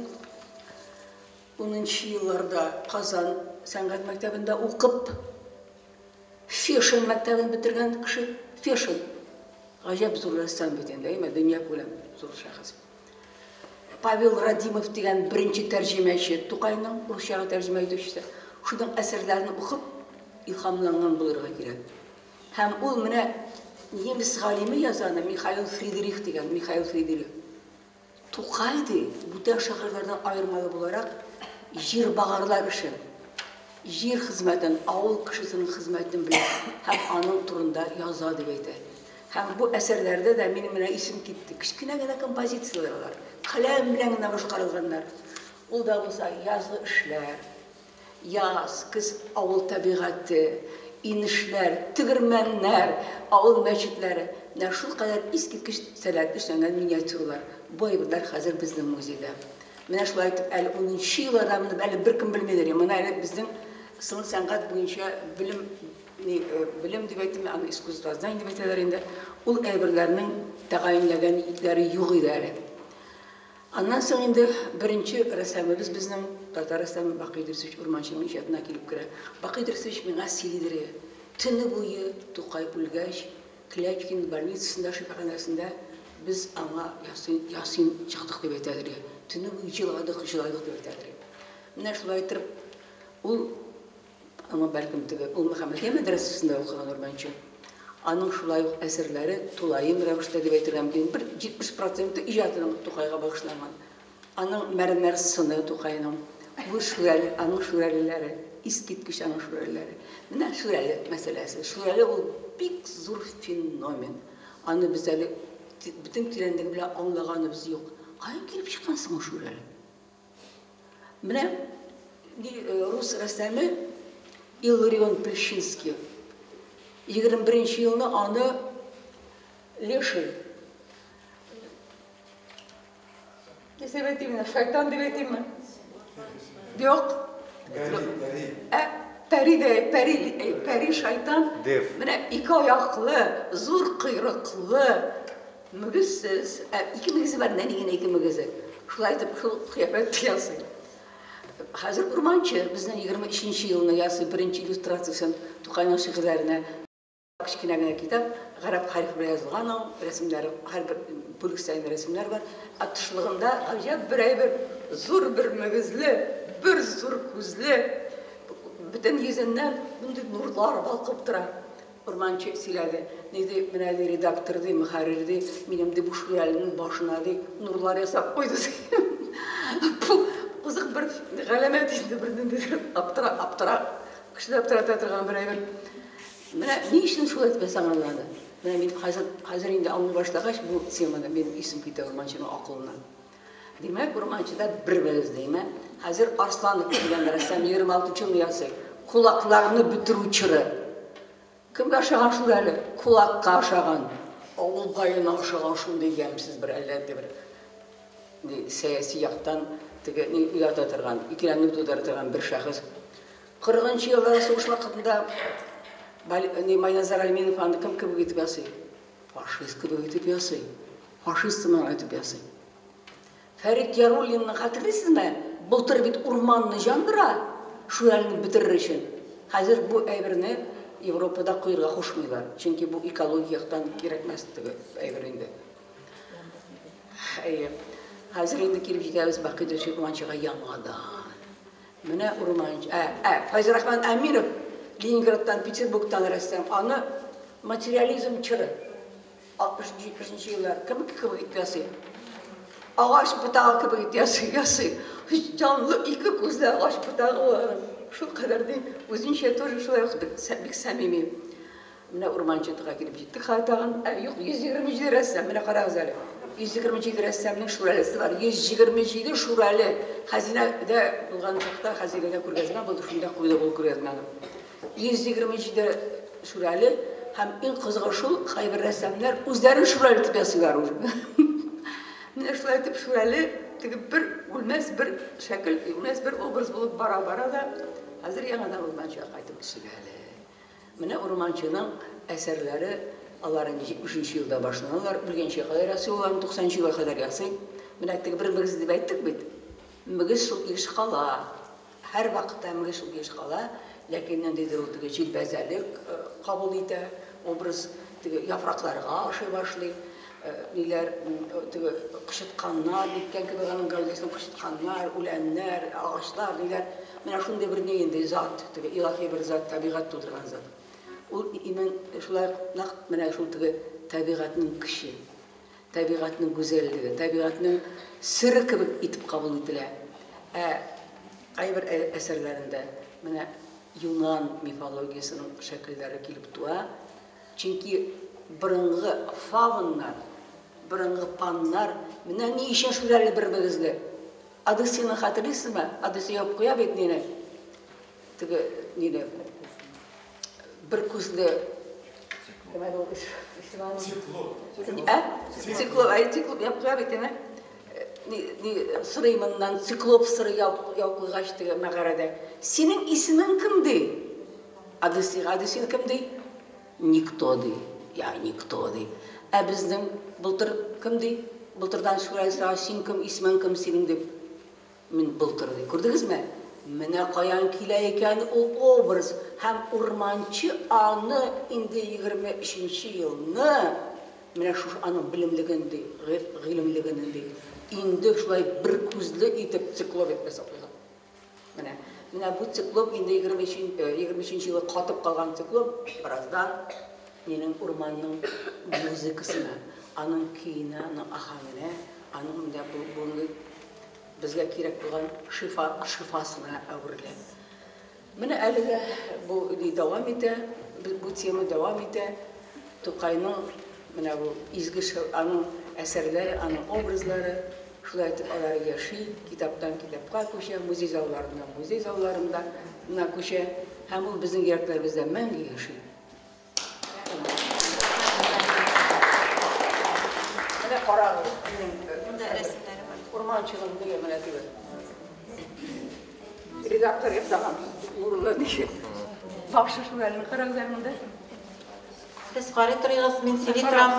унынчы елларда Казан сәнгать мәктәбендә укып, Фешин мәктәбен бетергән кеше, Фешин, гаҗәп зур рәссам бит инде, әйме, дөньякүләм зур шәхес. Павел Радимов дигән беренче тәрҗемәче, Тукайның русчага тәрҗемә итүчесе, шуның әсәрләрен укып илһамланган булырга кирәк. Һәм ул менә немец галиме яза аны, Михаил Фридрих дигән, Михаил Фридрих. Тукай, ди, бүтән шагыйрьләрдән аермалы буларак, җирбагарлар эшен, җир хезмәтен, авыл кешесенең хезмәтен белә һәм аның турында яза, дип әйтә. Һәм бу әсәрләрдә дә минем менә исем китте. Кечкенә генә композицияләр алар, каләм белән генә башкарылганнар. Ул да булса язгы эшләр, Яз, көз авыл табигате, инешләр, тегермәннәр, авыл мәчетләре. Менә шулкадәр искиткеч сәләтле эшләнгән миниатюралар. Бу әйберләр хәзер безнең музейда. Менә шулай итеп, әле унынчы елларда моны әле беркем белмидер. Моны әле безнең сынлы сәнгать буенча белем, ни, белем дип әйтим, аны искусствознание дип әйтәләр инде. Ул әйберләрнең тәгаенләгән итләре юк иде әле. Аннан соң инде беренче рәссамыбыз безнең, татар рәссамы Бакый Идрисович Урманченың иҗатына килеп керә. Бакый Идрисович миңа сөйлидер, төне буе Тукай үлгәч, Клячкин больницасында, шифаханәсендә без аңа ясин, ясин чыктык дип әйтәдер. Төне буе җыладык, җыладык дип әйтәдер. Менә шулай итеп, ул Аңа бәлкем теге ул Мөхәммәдия мәдрәсәсендә укыган Урманчы. Аның шулай ук әсәрләре тулаем рәвештә дип әйтергә мөмкин, бер 70 проценты иҗатының Тукайга багышланган. Аның Мәрмәр сыны Тукайның, бу Шүрәле, аның Шүрәлеләре, искиткеч аның Шүрәлеләре. Менә Шүрәле мәсьәләсе. Шүрәле ул бик зур феномен. Аны без әле бөтен тирәнлеге белән аңлаганыбыз юк. Каян килеп чыккан соң ул Шүрәле? Менә рус рәссамы Илларион Плещинский 21 нче елны аны леший Нәрсә әйтим, шайтан дип әйтимме? Юк. Ә, Пәри дә, пәри, пәри шайтан. Дев. Менә ике аяклы, зур койрыклы, мөгезсез, ә, ике мөгезе бар, нәни генә ике мөгезе. Шулай итеп, шул кыяфәт ясый. Хәзер Урманчы безнең 23 елны ясый беренче иллюстрациясен Тукайның шигырьләренә. Кечкенә генә китап, гарәп хәрефе белән язылган ул, рәсемнәре, һәрбер бүлек саен рәсемнәр бар. Ә тышлыгында гаҗәп бер әйбер, зур бер мөгезле, бер зур күзле, бөтен йөзеннән мондый нурлар балкып тора. Урманчы сөйләде. Ни ди, менә ди, редактор ди, мөхәррир ди, минем ди бу шүрәленең башына ди нурлар ясап куйды ди. Бу кызык бер галәмәт инде, бер ниндидер аптыра, аптыра, кешене аптырата торган бер әйбер. Менә ни өчен шулай итеп ясаганнар аны? Менә мин хәзер, хәзер инде аңлый башлагач бу теманы, минем исем китә Урманчының акылына. Димәк, Урманчыда бер мөгез димә. Хәзер Арсланов дигән рәссам 26 елны ясый. Кулакларны бетерү чоры. Кемгә ошаган шул әле? Кулакка ошаган. Авыл баена ошаган шундый ямьсез бер әллә нинди бер ни, сәяси яктан теге ни уята торган, икеләнү тудыра торган бер шәхес. 40 еллар сугыш вакытында ни, Майназар Альминов аны кем кебек итеп ясый? Фашист кебек итеп ясый. Фашист сыман итеп ясый. Фәрит Яруллинны хәтерлисезме? Былтыр бит урманны җандыра, шүрәлене бетерер өчен. Хәзер бу әйберне Европада куярга кушмыйлар. Чөнки бу экология яктан кирәкмәс теге әйбер инде. Әйе. Хәзер инде килеп җитәбез Бакый Урманчыга яңадан. Менә Урманчы, ә, ә, Фәйзрахман Әминов Ленинградтан, Петербургтан рәссам. Аны материализм чоры 60-70 еллар кем кебек итеп ясый? Агач ботагы кебек итеп ясый, ясый. Җанлы ике күзле агач ботагы ул аның. Шул кадәр ди, үзенчә тоже шулай ук бик самими. Менә Урманчытыга килеп җиттек хәзер тагын. Ә, юк, 127 рәссам, менә карагыз әле. 127 рәссамның шүрәлесе бар. 127 шүрәле. Хәзинәдә булган чакта, хәзинәдә күргәзмә булды, шунда куйдык ул күргәзмәне. 127 шүрәле һәм иң кызыгы шул, кайбер рәссамнар үзләрен шүрәле итеп ясыйлар уже. Менә шулай итеп шүрәле теге бер үлмәс бер шәкел, үлмәс бер образ булып бара-бара да, хәзер яңадан Урманчыга кайтып төшик әле. Менә Урманчының әсәрләре, алар инде 70 елда башланалар, үлгәнчә кадәр ясый ул аны, 90 елга кадәр ясый. Менә теге бер мөгез дип әйттек бит. Мөгез шул килеш кала. Һәр вакытта мөгез шул килеш кала, ләкин ниндидер ул теге җилбәзәлек кабул итә, образ теге яфракларга ошый башлый, ниләр теге кычытканнар, ниткән кебек аның гәүдәсен кычытканнар, үләннәр, агачлар, ниләр. Менә шундый бер ни инде зат, теге илаһи бер зат, табигать тудырган зат. Ул имен шулай нәкъ менә шул теге табигатьнең көче, табигатьнең гүзәллеге, табигатьнең сере кебек итеп кабул ителә. Ә кайбер әсәрләрендә менә юнан мифологиясенең шәкелләре килеп туа. Чөнки борынгы фавннар, борынгы паннар менә ни өчен шүрәле бер мөгезле. Одиссейны хәтерлисезме? Одиссей ябып куя бит мине. Теге нине бер күзле кем әле ул? Циклоп. Ә? Циклоп, әй, циклоп ябып куя бит инде. Ни, ни сорый моннан, циклоп сорый яп куйгач теге мәгарәдә. Синең исемең кем ди? Одиссейга Одиссей кем ди? Никто ди. Я никто ди. Ә безнең былтыр кем ди? Былтырдан шулай сорау, син кем, исемең кем синең дип. Мин былтыр ди. Күрдегезме? Менә каян килә икән ул образ. Һәм Урманчы аны инде 23 елны менә шушы аның белемлеген ди, гыйлемлеген ди. Инде шулай бер күзле итеп циклоп итеп ясап куйган. Менә, менә бу циклоп инде 23 елы катып калган циклоп бераздан минем урманның музыкасына, аның көенә, аның аһәңенә, аның менә бу бүгенге безгә кирәк булган шифа, шифасына әверелә. Менә әле дә бу ни дәвам итә, бу тема дәвам итә. Тукайның менә бу изге аның әсәрләре, аның образлары шулай итеп алар яши, китаптан китапка күчә, музей залларыннан музей залларында на күчә, һәм ул безнең йөрәкләребездә мәңге яши. Менә карагыз, минем Монда рәсемнәре бар. Урманчының нигә менә теге редактор ясаган нурлы диге. Башы шул әле, карагыз әле монда. Сез карый торыгыз, мин сөйли торам.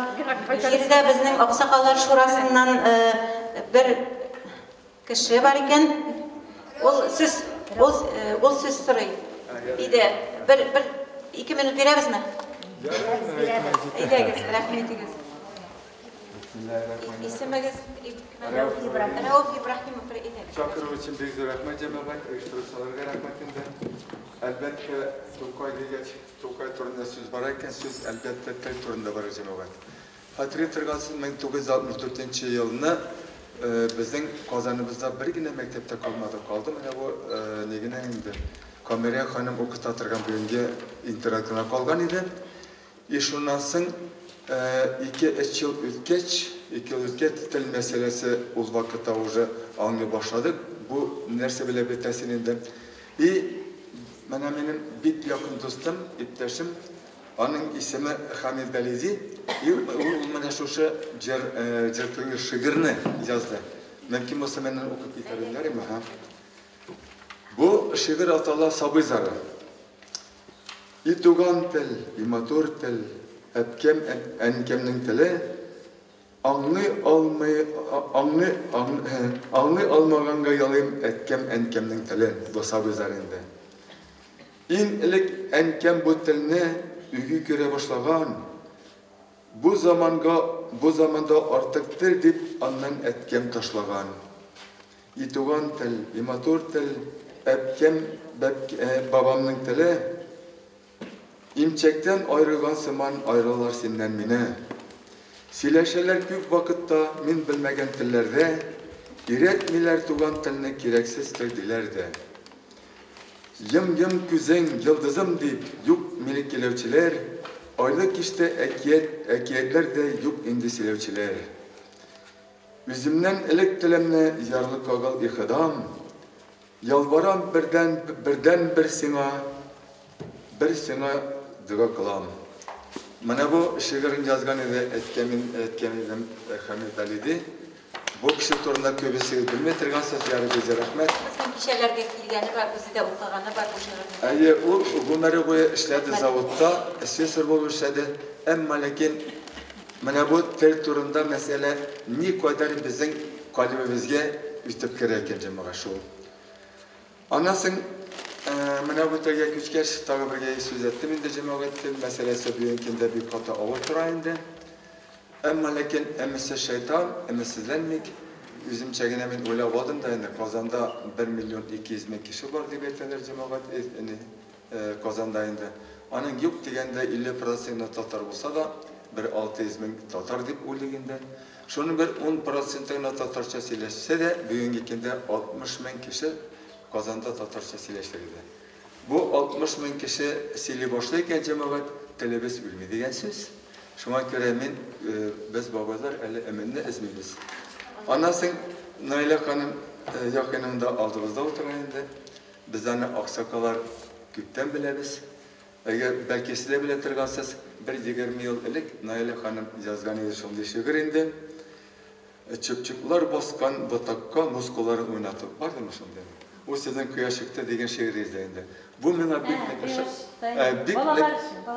Җирдә безнең Аксакаллар шурасыннан бер кеше бар икән. Ул сүз, ул, ул сүз сорый. Иде. Бер, бер, ике минут бирәбезме? Әйдәгез, рәхим итегез. Исемегез? Рәүф Ибраһимов. Рәүф Ибраһимов, әйдәгез. Чакыру өчен бик зур рәхмәт, җәмәгать, оештыручыларга рәхмәт инде. Әлбәттә, Тукай дигәч, Тукай турында сүз бара икән, сүз, әлбәттә, тел турында бара, җәмәгать. Хәтери торгансыз, 1964 нче елны безнең Казаныбызда бер генә мәктәп тә калмады. Калды менә бу ни генә инде, Камәрия ханым укыта торган бүгенге интернат кына калган иде. И шуннан соң ике-өч ел үткәч, ике ел үткәч, тел мәсьәләсе ул вакытта уже аңлый башладык, бу нәрсә белән бетәсен инде. И менә минем бик якын дустым, иптәшем, аның исеме Хамид Бәлиди, и ул менә шушы җыр, җыр түгел, шигырьне язды. Мөмкин булса, мин аны укып китәр идем, ярыймы, һа? Бу шигырь атала Сабый зары. И туган тел, и матур тел, әбкәм, әнкәмнең теле, аңлый алмый, аңлый, аңлый алмаганга ялыйм әткәм, әнкәмнең телен, бу сабыйлар инде. Иң элек әнкәм бу телне үги күрә башлаган, бу заманга, бу заманда артык тел дип аннан әткәм ташлаган. И туган тел, и матур тел, әбкәм, бәб, бабамның теле, Имчәктән аерылган сыман аералар синнән мине. Сөйләшәләр күп вакытта мин белмәгән телләрдә, Өйрәтмиләр туган телне кирәксез тел диләр дә. Йом-йом күзең, йолдызым дип, юк мине келәүчеләр, Айлы кичтә әкият, әкиятләр дә юк инде сөйләүчеләр. Үземнән элек телемне ярлыкагыл и Ходам, Ялварам бердән, бердәнбер сиңа, бер сиңа дога кылам. Менә бу шигырен язган иде, әйткән, әйткән идем Хәмит Вәлиди. Бу кеше турында күбесегез белми торгансыз, ярый зур рәхмәт. Безнең кичәләргә килгәне бар, үзе дә укыганы бар бу шигырьне. Әйе, ул гомере буе эшләде заводта, слесарь булып эшләде. Әмма ләкин Менә бу тел турында мәсьәлә никадәр безнең калебебезгә үтеп керә икән, җәмәгать, шул. Аннан соң, менә бу телгә күчкәч, тагы бер сүз әйттем инде, җәмәгать, тел мәсьәләсе бүгенге көндә бик каты авыр тора инде. Әмма ләкин өметсез шайтан, өметсезләнмик. Үземчә генә мин уйлап алдым да инде, Казанда 1 миллион 200 мең кеше бар дип әйтәләр, җәмәгать, Казанда инде. Аның юк дигәндә 50 проценты татар булса да, бер 600 мең татар дип уйлыйк инде. Шуның бер 10 проценты гына татарча сөйләшсә дә, бүгенге көндә 60 мең кеше Казанда татарча сөйләшер иде. Бу 60 мең кеше сөйли башлый икән, җәмәгать, телебез үлми дигән сүз. Шуңа күрә мин, без бабайлар әле өметне өзмибез. Аннан соң Наилә ханым якыным да алдыбызда утыра инде. Без аны аксакаллар күптән беләбез. Әгәр, бәлки, сез дә белә торгансыз, бер 20 ел элек Наилә ханым язган иде шундый шигырь инде. Чыпчыклар баскан ботакка мускулларын уйнатып. Бардымы шундый? Ул сезнең Кояш чыкты дигән шигырегез дә инде. Бу миңа бик нык ошап, бик нык,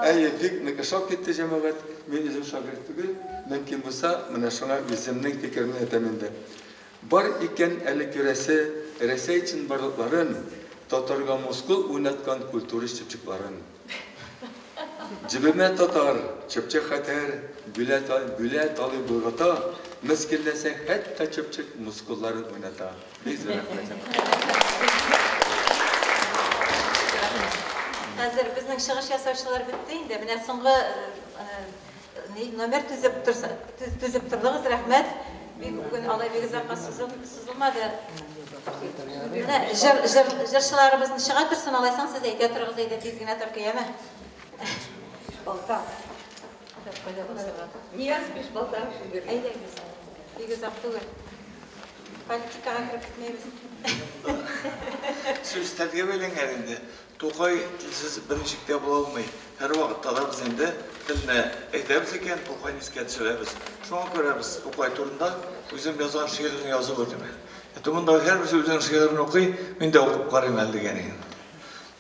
әйе, бик нык ошап китте, җәмәгать. Мин үзем шагыйрь түгел, мөмкин булса, менә шуңа үземнең фикеремне әйтәм инде. Бар икән әле күрәсе Рәсәй чынбарлыкларын, татарга мускул уйнаткан культура чыпчыкларын. Җебемә татар, чыпчык хәтәр, бүлә, бүлә талый болгата, мескенләсәң хәтта чыпчык мускулларын уйната. Бик зур рәхмәт. Хәзер безнең чыгыш ясаучылар бетте инде. Менә соңгы Номер төзеп торса, төзеп тордыгыз, рәхмәт. Бик бүген алай бик озакка сузылмады. Менә җыр, җыр, җырчыларыбызны чыга торсын, алайсаң сез әйтә торыгыз, әйдә тиз генә торкияме? Балта. Нияз Бишбалта шигырь. Әйдәгез. Бик озак түгел. Политикага кереп китмәйбез. Сүз телгә бәйләнгән инде. Тукай телсез берничек тә була алмый. Һәрвакытта да без инде телне әйтәбез икән, Тукайны искә төшерәбез. Шуңа күрә без Тукай турында үзем язган шигырьне язып үтим. Әтү монда һәрберсе үзенең шигырен укый, мин дә укып карыйм әле дигән идем.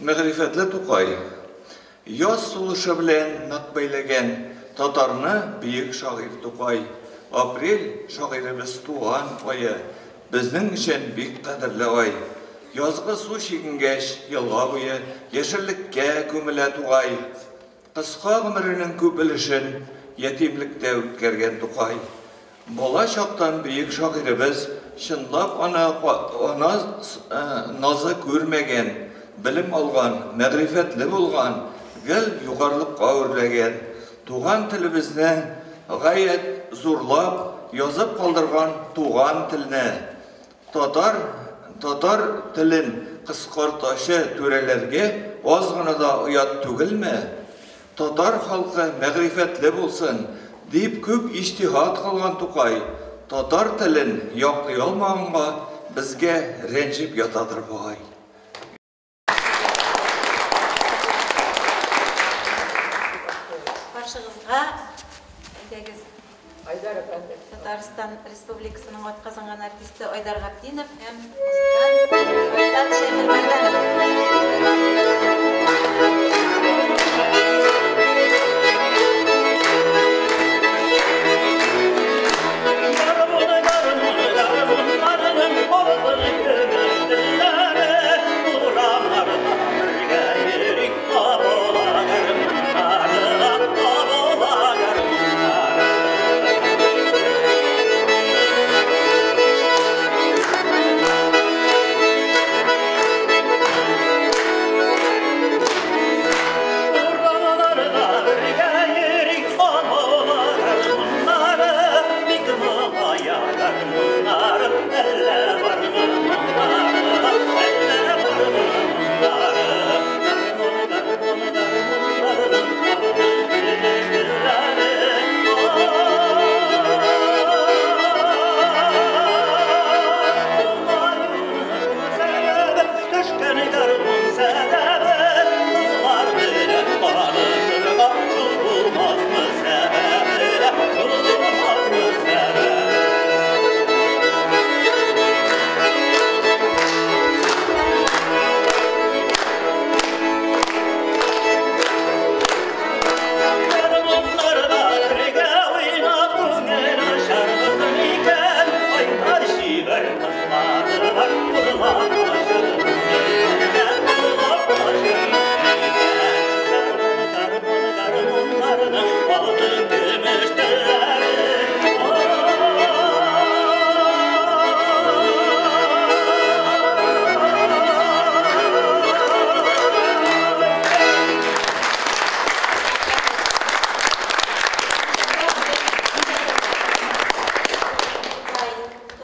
Мәгърифәтле Тукай. Яз сулышы белән нык бәйләгән татарны бөек шагыйрь Тукай. Апрель, шагыйребез туган ае, безнең өчен бик кадерле ай. Язгы су чигенгәч, елга буе яшеллеккә күмелә тугай. Кыска гомеренең күп өлешен ятимлектә үткәргән Тукай. Бала чактан бөек шагыйребез чынлап ана ана назы күрмәгән, белем алган, мәгърифәтле булган, гел югарылыкка үрләгән. Туган телебезне гаять зурлап язып калдырган туган телне, татар татар телен кыскартачы түрәләргә аз гына да оят түгелме? Татар халкы мәгърифәтле булсын, дип күп иҗтиһад кылган Тукай, татар телен яклый алмаганга безгә рәнҗеп ятадыр бугай. Каршыгызга, әйдәгез, Айдар әфәнде. Татарстан Республикасының атказанган артисты Айдар Габдинов һәм музыкант Айсат Шәйхелмәрдәнов.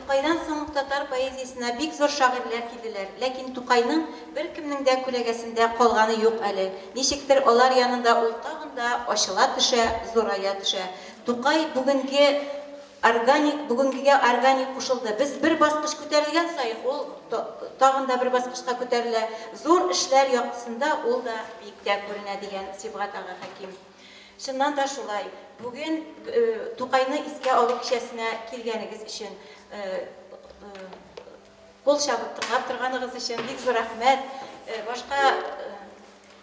Тукайдан соң татар поэзиясенә бик зур шагыйрьләр килделәр. Ләкин Тукайның беркемнең дә күләгәсендә калганы юк әле. Ничектер алар янында ул тагын да ачыла төшә, зурая төшә. Тукай бүгенге органик, бүгенгегә органик кушылды. Без бер баскыч күтәрелгән саен ул тагын да бер баскычка күтәрелә. Зур эшләр яктысында ул да биектә күренә дигән Сибгат ага Хәким. Чыннан да шулай. Бүген Тукайны искә алу кичәсенә килгәнегез өчен, кул чабып тыңлап торганыгыз өчен бик зур рәхмәт. Башка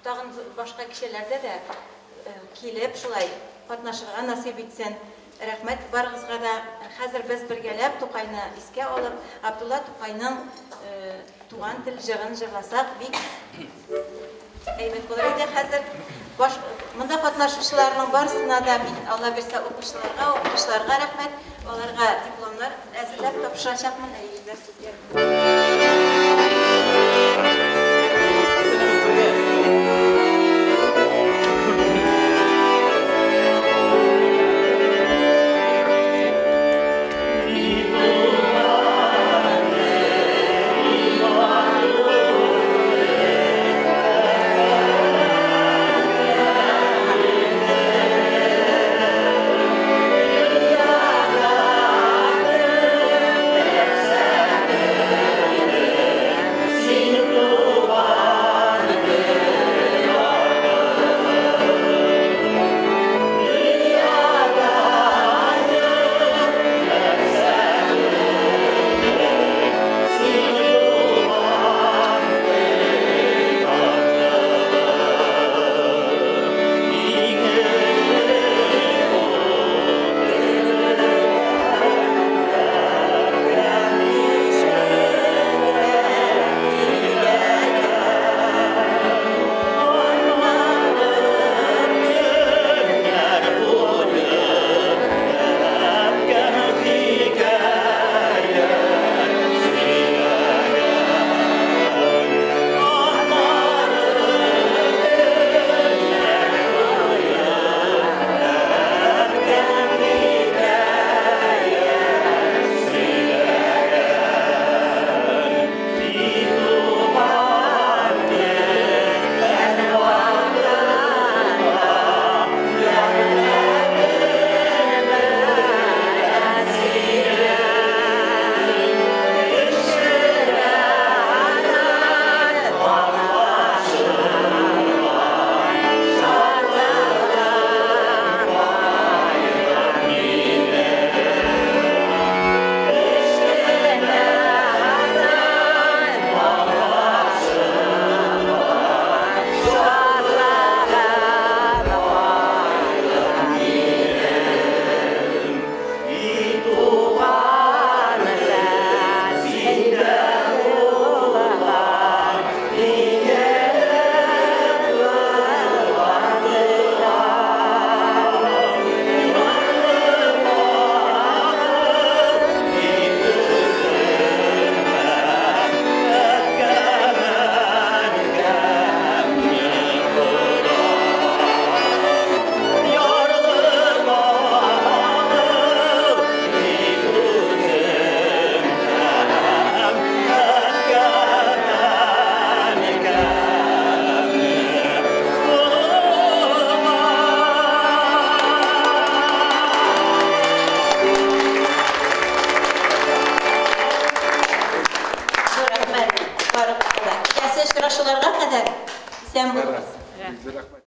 тагын башка кичәләрдә дә килеп шулай катнашырга насыйп итсен. Рәхмәт барыгызга да. Хәзер без бергәләп Тукайны искә алып, Абдулла Тукайның Туган тел җырын җырласак, бик әйбәт булыр иде. Хәзер баш, монда катнашучыларның барысына да мин, Алла бирсә, укучыларга, укытучыларга рәхмәт. Аларга дипломнар әзерләп тапшырачакмын. Әйе, сезгә.